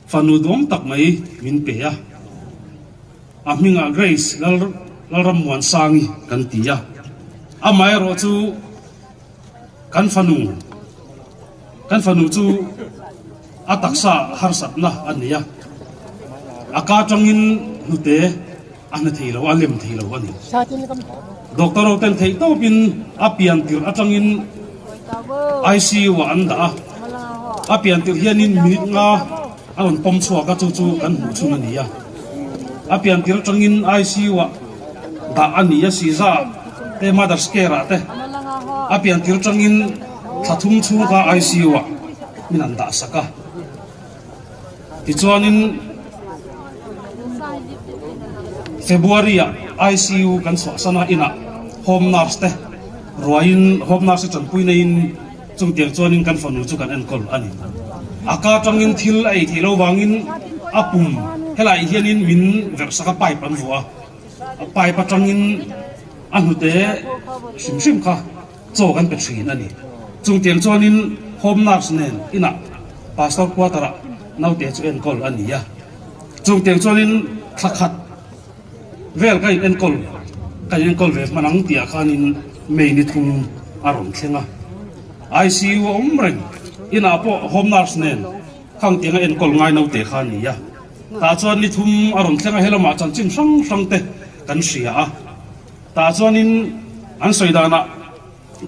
fanu duang tak mai min pe a, a hmingah Grace Lal Lalrammuansangi kan ti a, amaherawh chu kan fanu kan fanu chu a taksa harsatna a nei a, a ka tangin hnute a hna thei lo, a lem thei lo a ni. Doctor ho ten theih tawpin a pian tirh atangin ICU ah an dah a, a pian tirh hianin minute nga a rawn pawm chhuak a, chu chu kan hmuh chhun a ni a. A pian tirh atangin ICU ah dah a ni a, Siza te Mother's Care ah te a pian tirh atangin thla thum chhung kha ICU ah min an dah sak a. Tichuanin February-ah ICU kan chhuahsan a, inah home nurse te ruaiin home nurse te tanpui neiin chungtiang chuanin kan fanu chu kan enkawl a ni. A ka atangin thil a ei theih lo vangin a pum helaiah hianin min verhsak a, pipe an vuah a, pipe atangin a hnute hrim hrim kha Chaw kan pe thin a ni. Chungtiang chuanin Home Nurse nen inah Pastor Quarter-ah naute chu enkawl a ni a. Chungtiang chuanin thla khat vel ka in enkawl ka in enkawl ve hman ang tihah khanin May ni thum a rawn thleng a. ICU a awm reng. Inah pawh Home Nurse nen khangtianga enkawl ngai naute kha a ni a. Tah chuan ni thum a rawn thleng a, helamah chanchin hrang hrang te kan hria a. Tah chuanin an sawi danah,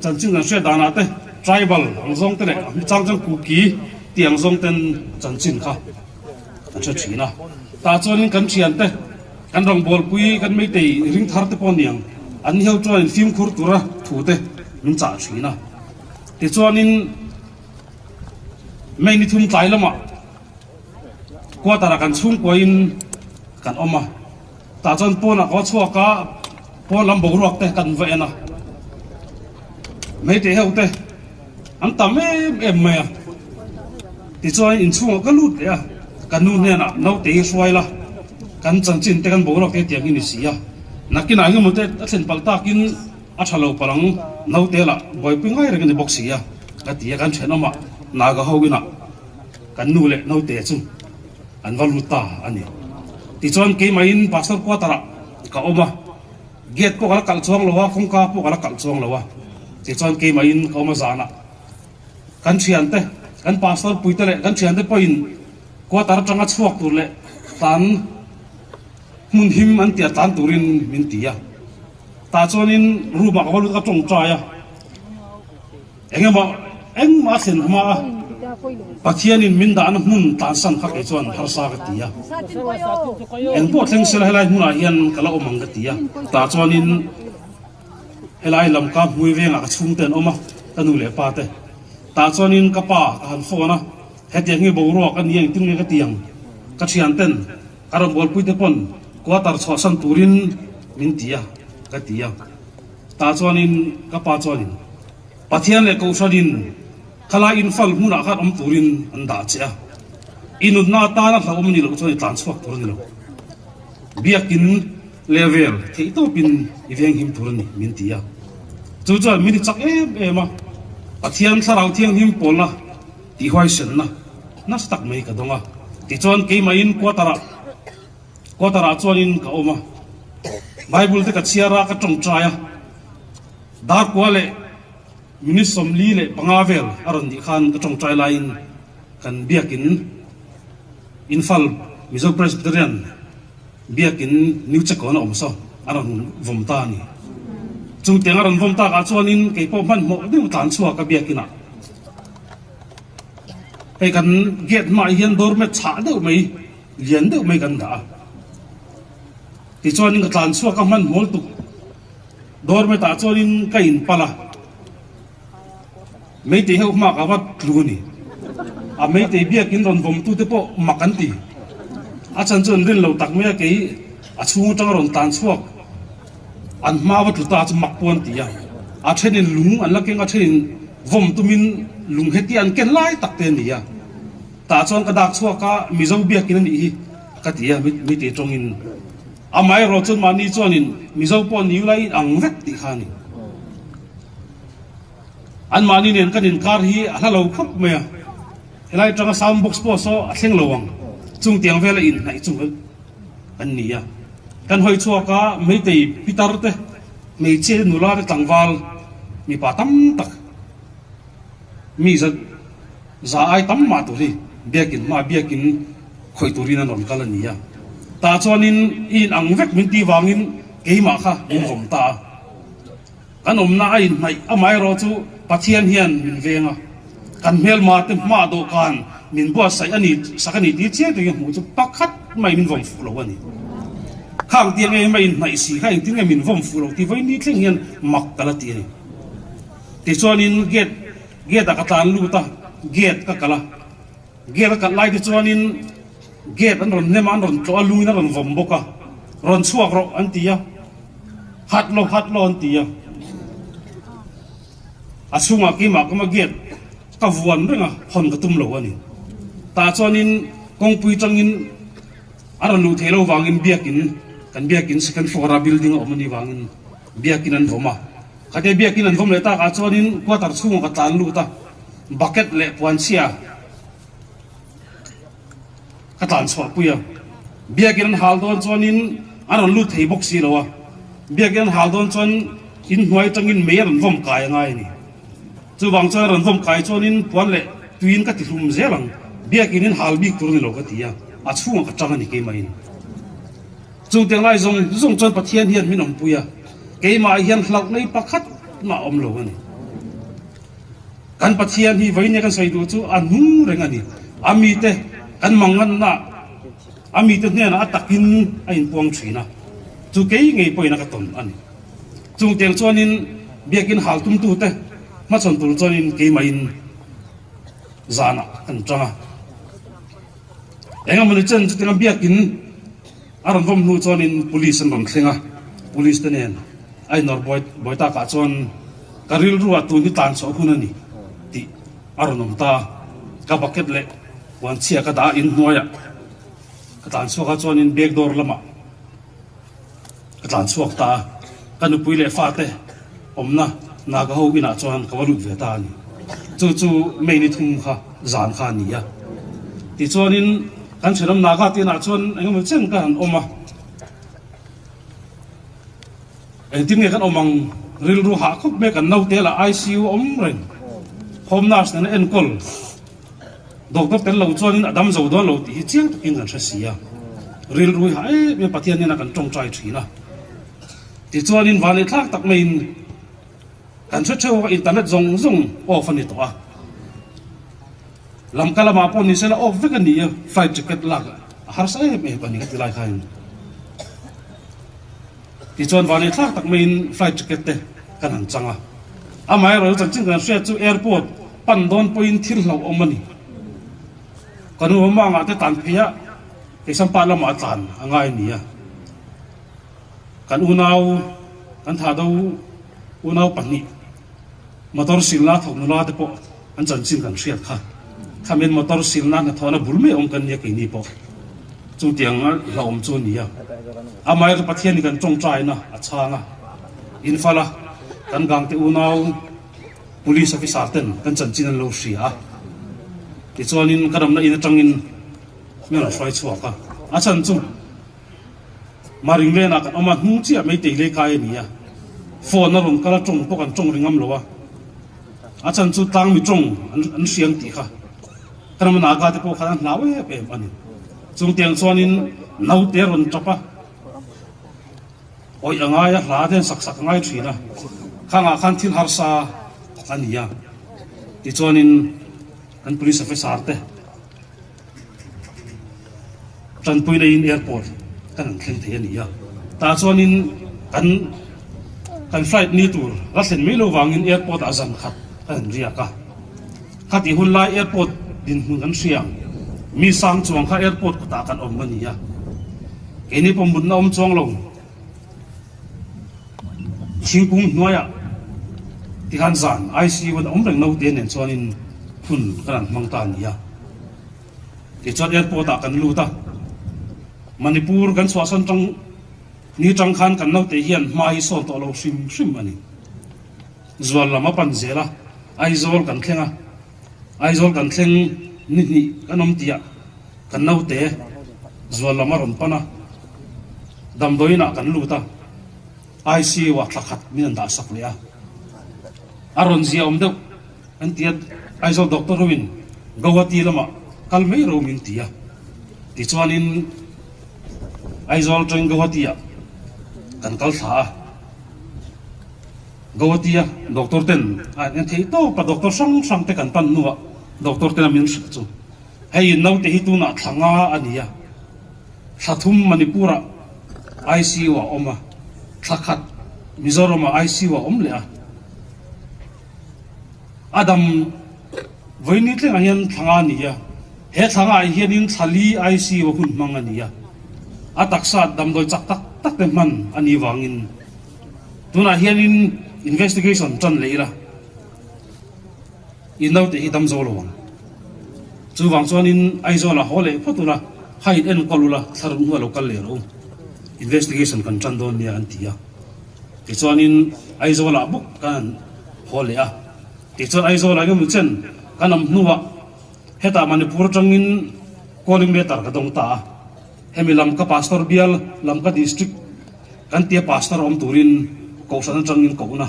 chanchin kan hriat danah te tribal ang zawng te leh a hmachang chuan Kuki tih ang zawng ten chanchin kha an hre thin a. Tah chuanin kan thiante, kan rawngbawlpui, kan meitei ring thar te pawh niang an ni ho chuanin fimkhur tura thu te min chah thin a. Tichuanin May ni thum tlai lamah quarter-ah kan chhungkuain kan awm a. Tah chuan pawnah ka va chhuak a, pawn lam boruak te kan va en a, hmeithei ho te an tam em em mai a, tichuan inchhungah ka lut leh a, ka nu hnenah naute hi hruai la, kan chanchin te kan boruak te tiang hi ni si a, nakinah engemaw te a thlen palh takin a tha lo palh ang, naute lah buaipui ngai reng a ni bawk si a, ka ti a, kan thenawmah Naga ho inah kan nu leh naute chu. An va lut ta a ni. Tichuan keimahin Pastor quarter-ah ka awm a, gate pawh ka la kalh chuang lo a, kawngka pawh ka la kalh chuang lo a. Tichuan keimahin ka awm a zanah kan thiante, kan pastor puite leh kan thiante pawhin quarter atanga chhuak tur leh tlan hmun him an tia tlan turin min ti a. Tah chuanin room-ah ka va lut a, ka tawngtai a. Engemaw engmah a thlen hma a, Pathianin min dahna hmun tlansan kha kei chuan harsa ka ti a. Engpawh thleng sela helai hmunah hian ka la awm ang ka ti a. Tah chuanin helai lam ka hmui vengah ka chhungte an awm a, ka nu leh pa te. Tah chuanin ka pa ka han phone a, hetiang hi boruak a ni a, engtin nge ka ti ang? Ka thianten ka rawn bualpuite pawn quarter chhuahsan turin min ti a, ka ti a. Tah chuanin ka pa chuanin Pathian leh Kohhranin khalai infal hmunah khan awm turin an dah che a, i nunna atana hlauhawm a nih loh chuan i tlan chhuak tur a ni lo. Biakin level theih tawpin i venghim tur a ni min ti a. Chu chuan min ti chak em em a, Pathian Thlarau Thianghlim pawlna tihhuaisenna nasa tak mai ka dawng a. Tichuan keimahin quarter-ah Quarter-ah chuanin ka awm a, Bible te ka chhiar a, ka tawngtai a, darkua leh minute 45 vel a rawn nih khan ka tawngtai laiin kan biakin Imphal Mizo Presbyterian biakin New Chekawn a awm saw a rawn vawm ta a ni. Chutiang a rawn vawm takah chuanin kei pawh hmanhmawh deuh tlan chhuak a biakinah hei kan gate hmaah hian doormat chhah deuh mai Lian deuh mai kan dah a. Tichuanin ka tlan chhuak a hmanhmawl tuk doormat ah chuanin ka in palh a. Meitei ho hma ka va tlu a ni. A meitei biakin rawn vawm tu te pawh mak an ti. A chan chu an rin lo tak mai a, kei a chhung atanga rawn tlan chhuak an hma va tlu ta chu mak pawh an ti a. A thenin lung an la keng a, thenin vawm tumin lung heti an ken lai tak te a ni a. Tah chuan ka dak chhuak a, Mizo biakin a nih hi ka ti a, mi ti tawngin. Amaherawh chuan mahni chuanin Mizo pawh ni ula in ang vek tih kha a ni. Anmahni nen kan inkar hi a hla lo khawp mai a, helai atanga sound box pawh saw a thleng lo ang, chung tiang vela inhnaih chu kan ni a. Kan hawi chhuak a, Meitei pitar te, hmeichhia te, nula te, tlangval mipa tam tak mi za za ai tam mah tur hi biakin hma biakin khawih turin an rawn kal a ni a. Tah chuanin i inang vek min tih vangin keimah kha min vawm ta a. Kan awmna a inhnaih amaherawh chu Pathian hian min veng a, kan hmelma te hma dawhkan min buatsaih a ni sak a ni tih chiang takin hmuh chu pakhat mai min vawm fuh lo a ni. Khang tiang eng emaw inhnaih si kha engtin nge min vawm fuh lo tih vawiin ni thleng hian mak ka la ti a ni. Tichuanin gate gate ah ka tlan lut a, gate ka kalh a, gate a kalh lai te chuanin gate an rawn hnem a, an rawn tlawh a, lungin a rawn vawm bawk a, rawn chhuak rawh an ti a. Hat lo, hat lo an ti a. A chhungah keimah ka ma gate ka vuan reng a, hawn ka tum lo a ni. Tah chuanin kawngpui tangin a rawn luh theih lo vangin biakin, kan biakin second floor a building a awm a nih vangin biakin an vawm a. Khatia biakin an vawm leh takah chuanin quarter chhungah ka tlan lut a, bucket leh puanchhia, Ka tlan chhuah pui a, biakin an hal dawn chuanin an rawn lut thei bawk si lo a, biakin an hal dawn chuan inhnuai atangin mei a rawn vawm kai a ngai a ni. Chuvang chuan a rawn vawm kai chuanin puan leh tuiin ka ti hlum zel ang, biakin in hal bik tur a ni lo ka ti a, a chhungah ka tang a ni keimahin. Chutiang lai zawng zawng chuan Pathian hian min awmpui a, keimah hian hlauh nei pakhat mah a awm lo a ni. Kan Pathian hi vawiin kan sawi duh chu a hnung reng a ni. A mite kan manganna, a mite hnenah a takin a inpuang thin a, chu kei ngei pawhin a ka tawn a ni. Chungtiang chuanin biakin hal tumtute hmachhawn tur chuanin keimahin zanah kan tang a. Engemawni chen chutianga biakin a rawn vawm hnu chuanin police an rawn thleng a, police te nen a inawr buai buai takah chuan ka rilruah tun hi tlan chhuah hun a ni tih a rawn awm ta. Ka bucket leh puanchhia ka dah a inhnuaiah ka tlan chhuak a chuanin back door lamah Ka tlan chhuak ta a, ka nupui leh fate awmna Naga ho inah chuan ka va lut ve ta a ni. Chu chu May ni thum kha zan kha a ni a. Tichuanin kan thenawm Naga te inah chuan engemaw chen ka han awm a. Engtin nge kan awm ang rilru hah khawp mai kan naute lah ICU a awm reng. Home nurse nena enkawl. Doctor tel lo chuanin a dam zo dawn lo tih hi chiang takin kan hre si a, rilru hi hah em em Pathian hian a kan tawngtai thin a. Tichuanin vanei thlak tak maiin kan hre theuh a, internet zawng zawng off a ni tawh a. Lamka lamah pawh ni sela off vek a ni a, flight ticket lak a harsa em em a ni ka ti lai khain. Tichuan vanei thlak tak maiin flight ticket te kan han chang a. Amaherawhchu chanchin kan hriat chu airport pan dawn pawhin thil hlauhawm a ni. Ka nu awmangah te tlan phei a, Keisampa lamah a tlan a ngai a ni a. Kan unau, kan thahdo unau pahnih motor silna thawk nula te pawh an chanchin kan hriat kha. Khamin motor silna hnathawhna bul mai awm kan nia keini pawh chutiang a hlauhawm chu a ni a. Amaherawhchu Pathianin kan tawngtaina a chhang a, infal a, kan gangte unau, Police officer ten kan chanchin an lo hria a, tichuanin ka ramna in atangin min rawn hruai chhuak a, a chhan chu Maring Lane-ah kan awm a, hnung chiah Meitei lei kai a ni a, phone a rawn kal a, tawng pawh kan tawng ri ngam lo a, a chhan chu tlangmi tawng an hriang tih kha ka ram Naga te pawh khan an hlau em em a ni. Chungtiang chuanin naute a rawn tap a. Awih a ngai a, hla te an sak sak a ngai thin a, khangah khan thil harsa a ni a, tichuanin kan police officer te tanpui neiin airport kan han thleng thei a ni a, tah chuanin kan kan flight ni tur la thlen mai lo vangin airport ah zan khat kan han riak a, khatih hun lai airport dinhmun kan hria ang. Mi sang chuang kha airport kutah kan awm a ni a, keini pawh mutna awm chuang lo. Thingkung hnuaiah tikhan zan ICU an awm reng naute nen chuanin hun kan han hmang ta a ni a. Tichuan airport ah kan lut a, Manipur kan chhuahsan tang ni tang khan kan naute hian hma hi sawn tawh lo hrim hrim a ni. Zual lam a pan zel a, Aizawl kan thleng a, Aizawl kan thleng ni hnih kan awm tih ah kan naute zual lam a rawn pan a, damdawiin ah kan lut a, ICU ah thla khat min an dah sak leh a, a rawn zia awm deuh an ti a, Aizawl doctor ho in Guwahati lamah kal mai ro min ti a, tichuanin Aizawl atangin Guwahati ah kan kal thla a. Guwahati-a doctor ten a en theih tawp a, doctor hrang hrang te kan pan hnuah doctor ten a min hrilh chu hei naute hi tunah thla nga a ni a, thla thum Manipur-ah ICU ah a awm a, thla khat Mizoram-ah ICU ah a awm leh a, a dam vawiin tlengah hian thla nga a ni a, he thla ngaah hianin thla li ICU a hun hmang a ni a, a taksa damdawi chak tak tak te hman a nih vangin. Tunah hianin investigation tan leh ila, i naute hi dam zo lo ang. Chuvang chuanin Aizawlah haw leh phawt ula, ha in enkawl ula, thlaruk hnuah lo kal leh rawh u. Investigation kan tan dawn nia an ti a. Tichuanin Aizawlah bawk kan han haw leh a. Tichuan Aizawlah engemaw chen kan awm hnuah hetah Manipur atangin calling letter ka dawng ta a. Hemi lam ka pastor bial, lam ka district Kan tia pastor awm turin kohhran atangin kohna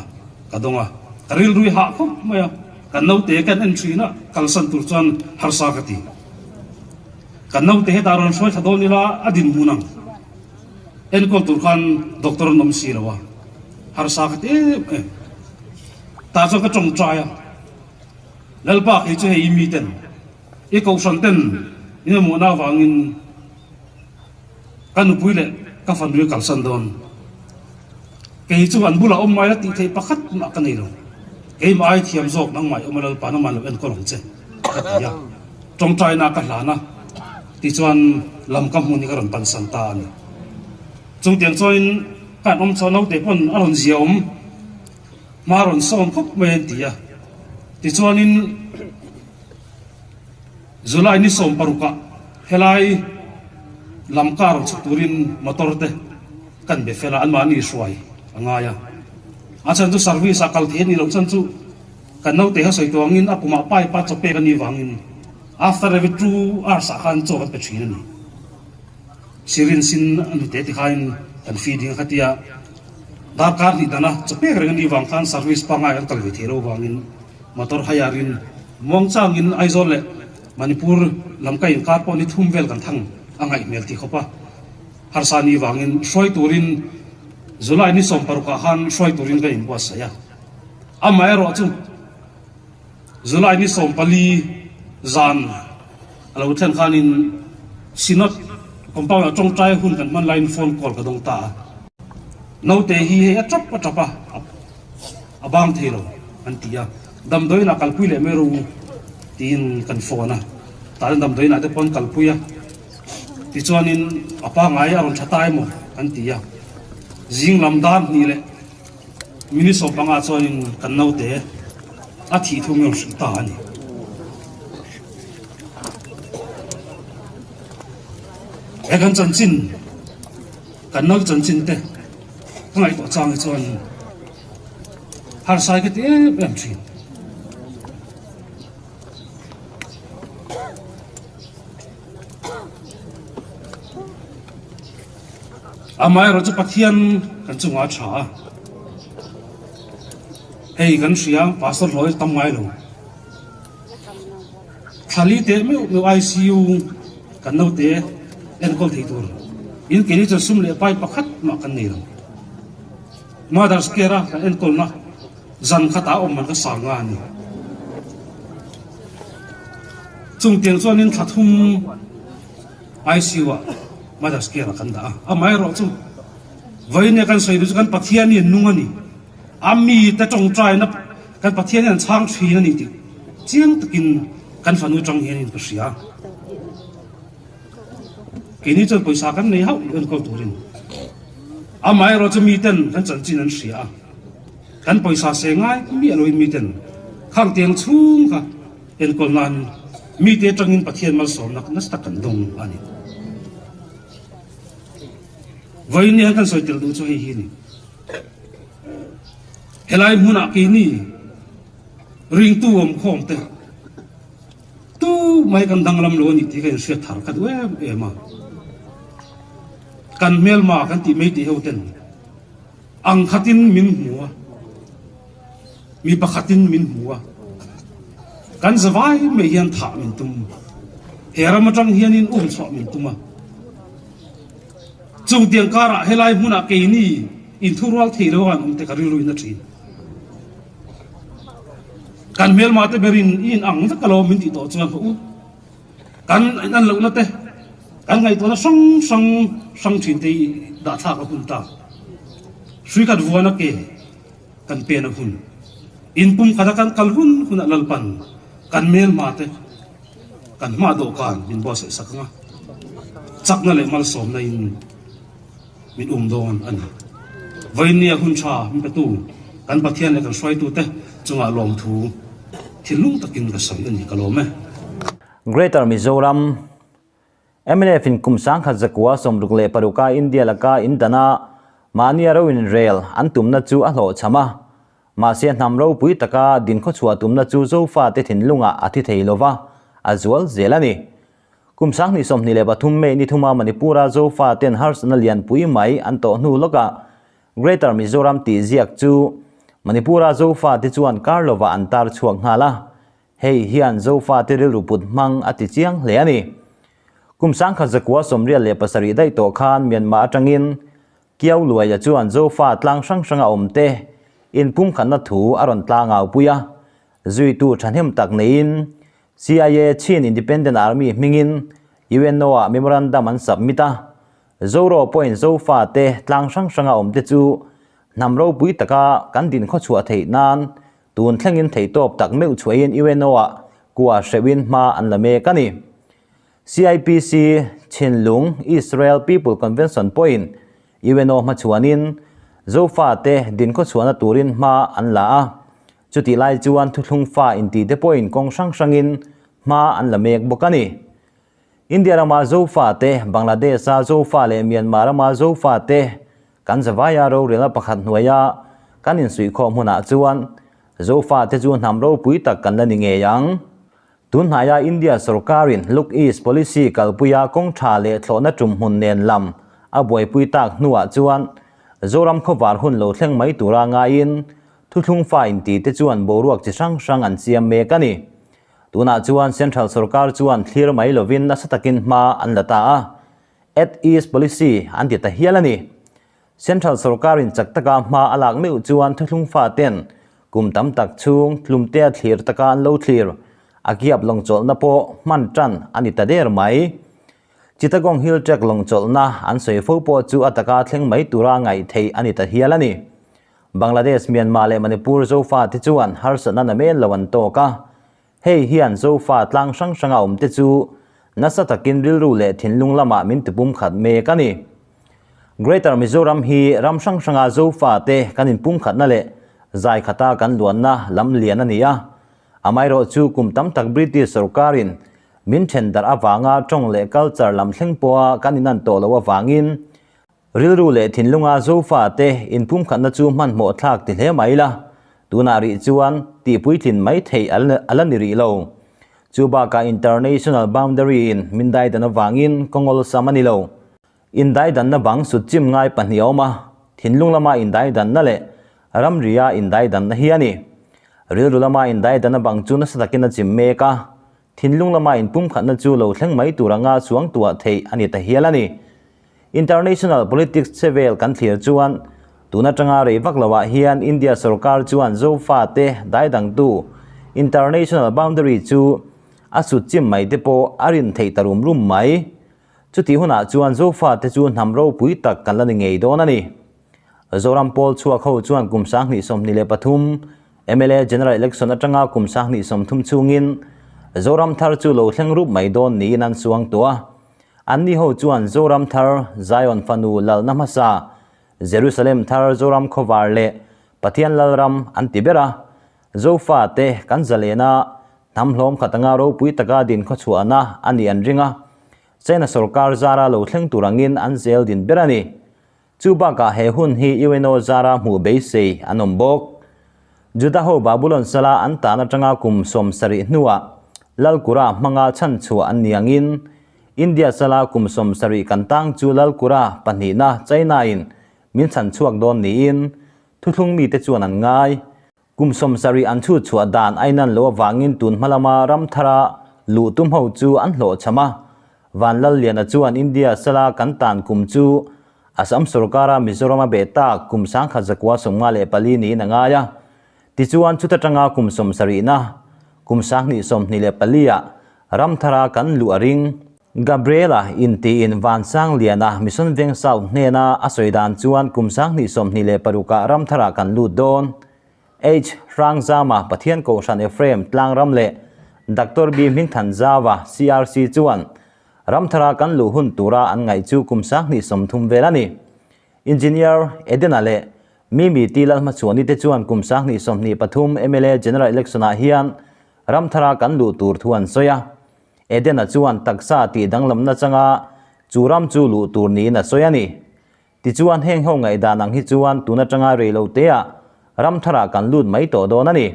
ka dawng a, ka rilrui hah khawp mai a, kan naute kan en thin a, kalsan tur chuan harsa ka ti. Kan naute hetah rawn hruai thla dawn ila a dinhmun ang enkawl tur khan doctor an awm si lo a, harsa ka ti em em. Tah chuan ka tawngtai a, Lalpa kei chu hei i miten, i kohhran ten min mamawhna avangin, Ka nupui leh ka fanui a kalsan dawn. Kei chu an bulah awm mai la tih theih pakhat mah ka nei lo. Keimah ai thiam zawk nangmah i awm a Lalpa nangmah lo enkawl ang che ka ti a. Tawngtaina ka hlan a tichuan lam ka hmun hi ka rawn pansan ta a ni. Chutiang chuanin ka han awm chho naute pawn a rawn zia awm hma rawn sawn khawp mai an ti a. Tichuanin. July ni sawmparukah helai lam car chhuk turin motor te kan be fel a, anmahni hruai a ngai a. A chhan chu service ah kal thei a nih loh chhan chu kan naute kha sawi tuangin a pumah pipe a chaw pek a nih vangin after every two hours ah khan chaw kan pe thin a ni. Syringe in a nute ti khain kan feeding a khatia darkar hnih dana chaw pek reng a nih vang khan service pangngai kan kal ve thei lo vangin Motor hire-in muangchangin Aizawl leh Manipur lam ka inkar pawh ni thum vel kan thang a ngaih hmel ti khawp a. Harsa ni vangin hruai turin July ni sawmparukah khan hruai turin ka inbuatsaih a. Amaherawh chu July ni 14 zan a lo thlen khanin Synod compound-ah tawngtai hun kan hman laiin phone call ka dawng ta a. Naute hi hei a tap a tap a. A bang thei lo an ti a, damdawiin ah kalpui leh mai rawh u tiin kan phone a, tah chuan damdawiin ah te pawh an kalpui a, tichuanin a pangngai a rawn tha ta emaw an ti a, zing lam dar hnih leh minute 15 chuanin kan naute a thih thu min rawn hrilh ta a ni. He kan chanchin, kan naute chanchin te. Ka ngaihtuah chang hi chuan harsai ka ti em em thin. Amaherawh chu Pathian kan chungah a tha a, hei kan hria Pastor hlawh hi tam ngai lo. Thla li teh meuh meuh ICU kan naute enkawl thei tur in keini chuan sum leh pai pakhat mah kan nei lo. Mother's Care a kan enkawlna zan khatah a awm man ka sang nga a ni. Chungtiang chuanin thla thum ICU ah Mother's Care ah kan dah a. Amaherawh chu vawiin kan sawi duh chu kan Pathian hi a nung a ni. A mite tawngtaina kan Pathian hian an chhang thin a ni tih chiang takin kan fanu tang hianin ka hria. Keini chuan pawisa kan nei hauh lo enkawl turin. Amaherawh chu miten kan chanchin an hria a, kan pawisa se ngai miah loin miten khang tiang chhung kha enkawl nan mite atangin Pathian malsawmna nasa tak kan dawng a ni. Vawiin hian kan sawi tel duh chu hei hi a ni. Helai hmunah keini ringtu awmkhawm te tu mai kan danglam lo a ni tih ka inhriat thar ka duh em em a. Kan hmelma kan tih mai tih ho ten ang khatin min hmu a, mi pakhatin min hmu a, kan zavai mai hian thah min tum, he ram atang hianin um chhuah min tum a. Chungtiang karah helai hmunah keini inthurual thei lo an awm te ka rilruin a thin. Kan hmelma te berin i in ang vek alo min tih tawh chuan ka u. Kan in an lohna te, kan ngaihtuahna hrang hrang hrang thin te hi dahthlak a hun ta. Hrui khat vuana ke kan pen a hun. In pum khata kan kal hun hunah Lalpan kan hmelma te kan hma dawhkan min buatsaih sak ang a, chakna leh malsawmna in min um dawn a ni. Vawinia hun tha min petu kan Pathian leh kan hruaitute chungah lawmthu thinlung takin ka sawi a ni, ka lawm e. Greater Mizoram mnf in kum 1966 a India laka indana mahnia ro inrel an tumna chu a hlawhchham a, mahse hnam ropui taka dinkhawchhuah tumna chu Zofate thinlungah a thi thei lova, a zual zel a ni. Kum 2023 May ni thuma Manipur-a Zofaten harsatna lianpui mai an tawh hnu lawkah Greater Mizoram tih ziak chu Manipur-a Zofate chuan kar lovah an tar chhuak nghal a, hei hian Zofate rilru put hmang a ti chiang hle a ni. Kum 1987 daih tawh khan Myanmar atangin Kiau Luaia chuan Zofa tlang hrang hranga awmte inpumkhatna thu a rawn tlangau pui a, zuitu thahnem tak neiin CIA Chin Independent Army hmingin UNO-ah memorandum an submit a, Zoro pawhin Zofa te tlang hrang hranga awmte chu hnam ropui taka kan din khawchhuah theih nan tun thlengin theihtawp tak meuh chhuahin UNO-ah kua hreuhin hma an la mek a ni. CIPC Chinlung Israel People Convention pawhin UNO hmachhuanin Zofa te din khawchhuahna turin hma an la a, Chutih lai chuan thuthlung fa inti te pawhin kawng hrang hrangin hma an la mek bawk a ni. India rama Zofa te, Bangladesh-a Zofa leh Myanmar rama Zofa te kan zavaia rorelna pakhat hnuaia kan insuihkhawm hunah chuan Zofa te chu hnam ropui tak kan la ni ngei ang. Tunhnaia India sorkarin Look East Policy kalpuia kawng tha leh thlawhna tum hmun nen lam a buaipui tak hnuah chuan Zoram khawvar hun lo thleng mai tura ngaiin Thuthlung fa inti te chuan boruak chi hrang hrang an siam mek a ni. Tunah chuan Central sorkar chuan thlir mai lovin nasa takin hma an la ta a, At East Policy an ti ta hial a ni. Central sorkarin chak taka hma a lak meuh chuan thuthlung fa ten kum tam tak chhung tlumtea thlir taka an lo thlir a kiap lawngchawlhna pawh hman tan a ni ta der mai. Chittagong Hill Tract lawngchawlhna an sawi fo pawh chu a taka thleng mai tura ngaih theih a ni ta hial a ni. Bangladesh, Myanmar leh Manipur Zofa te chuan harsatna namen lo an tawk a, hei hian Zofa tlang hrang hranga awm te chu nasa takin rilru leh thinlung lamah min tipum khat mek a ni. Greater Mizoram hi ram hrang hranga Zofa te kan inpumkhatna leh zai khata kan luanna lam lian a ni a, amaherawh chu kum tam tak British sorkarin min then darh avanga tawng leh culture lam thleng pawha kan inan tawh loh avangin Rilru leh thinlunga Zofa te inpumkhatna chu hmanhmawh thlak ti hle mai la, tunah rih chuan tihpuitlin mai theih a la ni rih lo. Chu bakah International Boundary in min daidan avangin kawngawlsam sam a ni lo. Indaidanna bang sut chim ngai pahnih a awm a, thinlung lama indaidanna leh ramria indaidanna hi a ni. Rilru lama indaidanna bang chu nasa takin a chim mek a, Thinlung lama inpumkhatna chu lo thleng mai tur anga chuang tuah theih a ni ta hial a ni. International politics che vel kan thlir chuan tun atanga rei vak loah hian India sorkar chuan Zofa te daidangtu international boundary chu a sut chim mai te pawh a rin theih ta rum rum mai. Chutih hunah chuan Zofa te chu hnam ropui tak kan la ni ngei dawn a ni. Zoram pawl chhuak ho chuan kum 2023 mla General Election atanga kum 2030 chungin Zoram thar chu lo thleng rup mai dawn niin an suang tawh a. Anni ho chuan Zoram thar, Zion fanu lalna hmasa, Jerusalem thar Zoram khawvar leh Pathian Lalram an ti ber a. Zofa te kan zalena hnam hlawm khat anga ropui taka din khawchhuahna a nih an ring a. China sorkar zara lo thleng tur angin an zel din ber a ni. Chu bakah he hun hi UNO zara hmuh beisei an awm bawk. Juda ho Babulon sala an tan atanga kum 70 hnuah Lalkura hmanga chhanchhuah an ni angin India sala kum 70 kan tang chu Lalkura pahnihna China in min chhanchhuak dawn niin thuthlung mite chuan an ngai. Kum 70 an chhut chhuah dan a inan loh avangin tun hma lama ram thara luh tum ho chu an hlawhchham a. Van Lalliana chuan India sala kan tan kum chu Assam sorkara Mizoram a beh tak kum 1954 niin a ngai a. Tichuan chuta tanga kum 70na, kum 2024 ah ram thara kan luh a ring. Gabriela intiin Van Sangliana Mission Veng South hnena a sawi dan chuan kum 2026 ah ram tharah kan lut dawn. H. Hrangzama Pathian Kohhran Ephraim Tlangram leh Doctor B. Hmingthanzauva CRC chuan ram thara kan luh hun tura an ngaih chu kum 2030 vel a ni. Engineer Edena leh Mimi T. Lalhmachhuani te chuan kum 2023 mla General Election ah hian ram thara kan luh tur thu an sawi a. Edena chuan taksa tih danglamna changa chu ram chu luh tur niin a sawi a ni. Tichuan heng ho ngaihdan ang hi chuan tun atanga rei lo teah ram tharah kan lut mai tawh dawn a ni.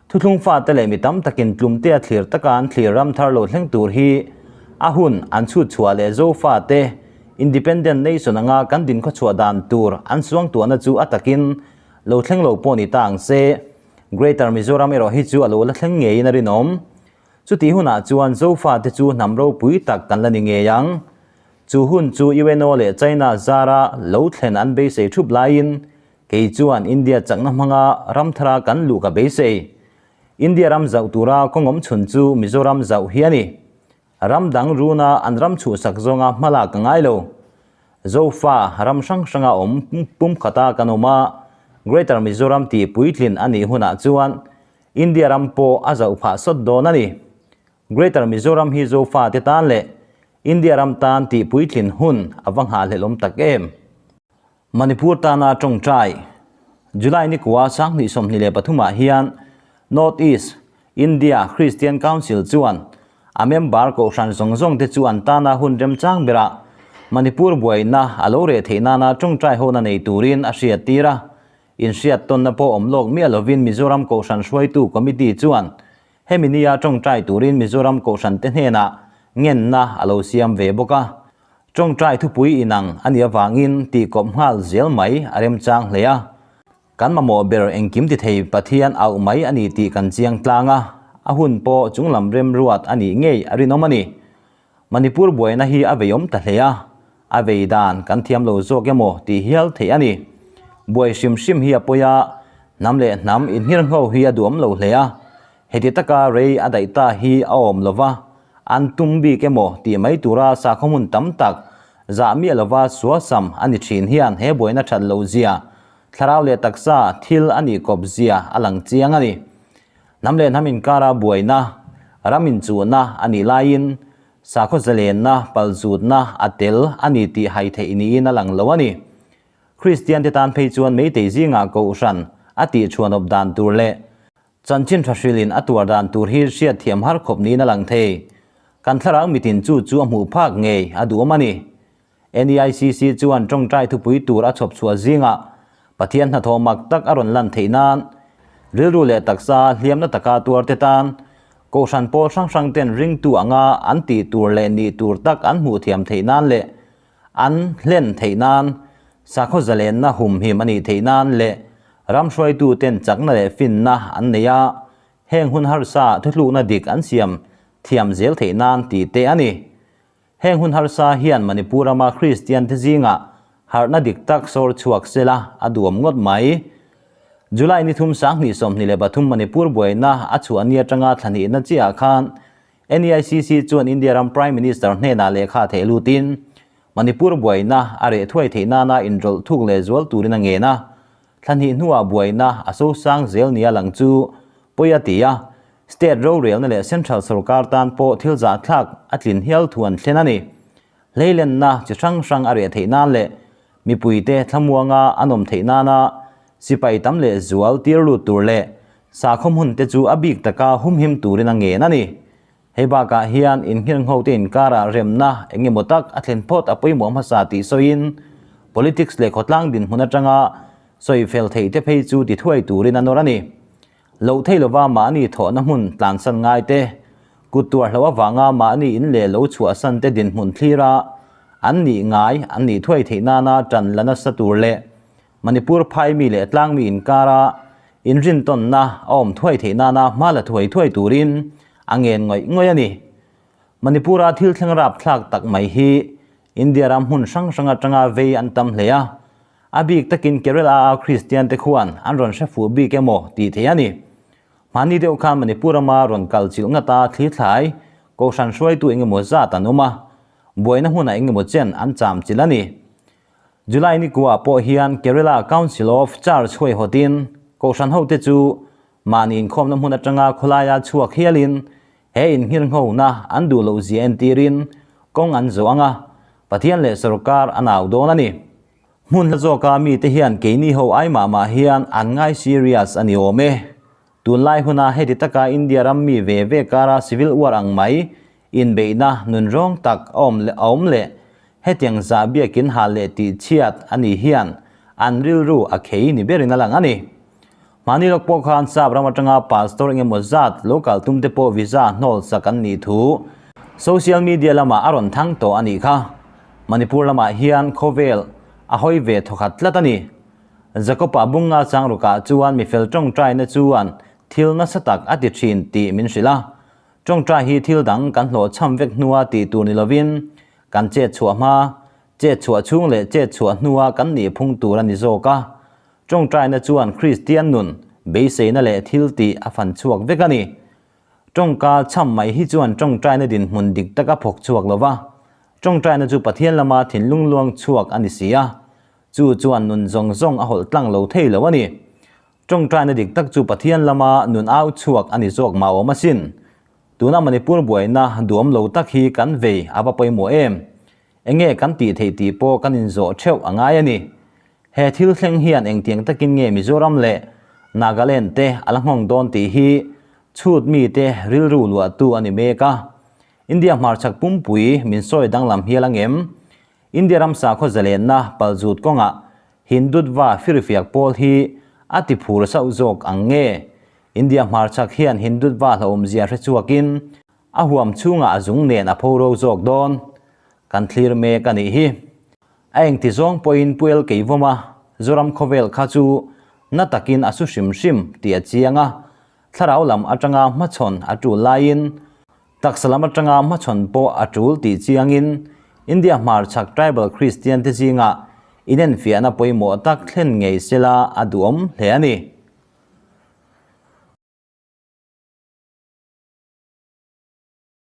Thuthlung fate leh mi tam takin tlumte a thlir taka an thlir ram thar lo thleng tur hi a hun an chhut chhuah leh Zofate Independent Nation anga kan dinkhawchhuah dan tur an suangtuahna chu a takin lo thleng lo pawh ni ta ang se. Greater Mizoram erawh hi chu a lo la thleng ngeiin a rinawm. Chutih hunah chuan Zofate chu hnam ropui tak kan la ni ngei ang. Chu hun chu UNO leh China zara lo thlen an beisei thup laiin kei chuan India chakna hmanga ram thara kan luh ka beisei. India ram zauh tura kawngawm chhun chu Mizoram zauh hi a ni. Ram dang runa an ram chhuhsak zawnga hmalak ka ngai lo. Zofa ram hrang hranga awm pumkhata kan awm a, Greater Mizoram tih puitlin a nih hunah chuan India ram pawh a zauh phah sawt dawn a ni. Greater Mizoram hi Zofa te tan leh India ram tan tih puitlin hun a va nghahhlelh tak em. Manipur tana tawngtai July ni kua 2023 ah hian North East India Christian Council chuan a member kohhran zawng zawng te chu an tana hun remchang berah Manipur buaina a lo reh theih nana tawngtai hona nei turin a hriat tir a. Inhriat tawnna pawh awm lawk miah lovin Mizoram Kohhran hruaitu Committee chuan hemi nia tawngtai turin Mizoram Kohhran te hnenah ngenna a lo siam ve bawk a. Tawngtai thupui inang a nih avangin tihkawp nghal zel mai a remchang hle a. Kan mamawh ber engkim ti thei Pathian auh mai a ni tih kan chiang tlang a, a hun pawh chunglam remruat a nih ngei a rinawm a ni. Manipur buaina hi a veiawm ta hle a, a vei dan kan thiam lo zawk emaw tih hial theih a ni. Buai hrim hrim hi a pawi a, hnam leh hnam inhirngho hi a duhawm lo hle a, heti taka rei a daih ta hi a awm lo va, an tum bik emaw tih mai tura sakhaw hmun tam tak zah miah lova sualsam a ni thin hian he buaina that loh zia, thlarau leh taksa thil a nih kawp zia a lang chiang a ni. Hnam leh hnam inkara buaina, ram inchuhna a nih laiin sakhaw zalenna, palzutna a tel a ni tih hai theih niin a lang lo a ni. Kristian te tan phei chuan Meitei zingah kohhran a tih chhuanawp dan tur leh chanchin tha hrilhin a tuar dan tur hi hriat thiam har khawp niin a lang thei. Kan thlarau mitin chu chu a hmuh phak ngei a duhawm a ni. NEICC chuan tawngtai thupui tur a chhawp chhuah zingah Pathian hnathawh mak tak a rawn lan theih nan rilru leh taksa hliamna taka tuar te tan Kohhran pawl hrang hrang ten ringtu anga an tih tur leh nih tur tak an hmuh thiam theih nan leh an hlen theih nan sakhaw zalenna humhim a nih theih nan leh ram hruaitu ten chakna leh finna an nei a, heng hun harsa thuthlukna dik an siam thiam zel theih nan tih te a ni. Heng hun harsa hian Manipur rama Kristian te zingah harhna dik tak sawr chhuak sela a duam ngawt mai. July ni thum 2023 Manipur buaina a chhuah ni atanga thlahnihna chiah khan NEICC chuan India ram Prime Minister hnenah lehkha theh lutin Manipur buaina a reh thuai theih nana inrawlh thuk leh zual turin a ngen a. Thlahnih hnuah buaina a sosang zel nia lang chu pawi a ti a, State rorelna leh Central sorkar tan pawh thil zahthlak a tlin hial thu an thlen a ni. Hleilenna chi hrang hrang a reh theih nan leh mipuite thlamuanga an awm theih nana sipai tam leh zual tir lut tur leh sakhaw hmun te chu a bik taka humhim turin a ngen a ni. Hei bakah hian inngirnghote inkarah remna eng emaw tak a thlen phawt a pawimawh hmasa tih sawiin politics leh khawtlang dinhmun atanga sawi fel theih te phei chu ti thuai turin a nawr a ni. Loh thei lova mahni thawhna hmun tlansan ngai te, kut tuar hloh avanga mahni in leh lo chhuahsan te dinhmun thlira an nih ngai an nih thuai theih nana tan la nasa tur leh Manipur phai mi leh tlang mi inkara inrintawnna a awm thuai theih nana hma la thuai thuai turin a ngen ngawih ngawih a ni. Manipura thil thleng rapthlak tak mai hi India ram hmun hrang hrang atanga vei an tam hle a, A bik takin Kerala a Kristian te khuan an rawn hre fuh bik emaw tih theih a ni. Hmani deuh khan Manipur rama rawn kal chilh ngata thli thlai, Kohhran hruaitu engemaw zat an awm a, buaina hmunah engemaw chen an cham chilh a ni. July ni kuah pawh hian Kerala Council of Church huaihawtin Kohhran hote chu mahni inkhawmna hmun atanga khawlaia chhuak hialin he innghirnghona an duh loh zia entirin kawng an zawh ang a, Pathian leh sawrkar an au dawn a ni. Hmun hla zawka mite hian keini ho ai mah mah hian an ngai serious a ni awm e. Tunlai huna heti taka India ram mi ve ve kara civil war ang mai inbeihna nunrawng tak a awm a awm leh hetiang zah biakin hal leh tih chhiat a nih hian an rilru a khei ni berin a lang a ni. Mahni lawk pawh khan Sap ram atanga pastor engemaw zat lo kal tum te pawh visa hnawl sak an nih thu social media lamah a rawn thang tawh a nih kha. Manipur lamah hian khawvel a hawi ve thawkhat tlat a ni. Jacob-a bunga changrukah chuan mifel tawngtaina chuan thil nasa tak a ti thin tih min hrilh a. Tawngtai hi thil dang kan hlawhchham vek hnua tih tur ni lovin kan chet chhuah hma, chet chhuah chhung leh chet chhuah hnua kan nih phung tur a ni zawk a. Tawngtaina chuan Kristian nun beiseina leh thil tih a fan chhuak vek a ni. Tawngka chham mai hi chuan tawngtaina dinhmun dik tak a phawk chhuak lo va, tawngtaina chu Pathian lama thinlung luang chhuak a ni si a, chu chuan nun zawng zawng a hawlh tlang lo thei lo a ni. Tawngtaina dik tak chu Pathian lama nun au chhuak a ni zawk mah awm asin. Tuna Manipur buaina duhawm lo tak hi kan vei a va pawimawh em? Enge kan tih theih tih pawh kan inzawh theuh a ngai a ni. He thil thleng hian engtiang takin nge Mizoram leh Nagaland te a la nghawng dawn tih hi chhut mite rilru luahtu a ni mek a. India hmarchhak pumpui min sawi danglam hial angem? India ram sakhaw zalenna palzut kawngah Hindutva firfiak pawl hi a ti phur sauh zawk ang nge? India hmarchhak hian Hindutva hlauhawmzia hre chhuakin A huam chhungah a zung nen a pho ro zawk dawn. Kan thlir mek a nih hi. A engti zawng pawhin Puel Keivawma Zoram khawvel kha chu na takin a su hrim hrim tih a chiang a, thlarau lam atanga hmachhawn a tul laiin taksa lam atanga hmachhawn pawh a tul tih chiangin India hmarchhak tribal Kristian te zingah inenfiahna pawimawh tak thlen ngei sela a duhawm hle a ni.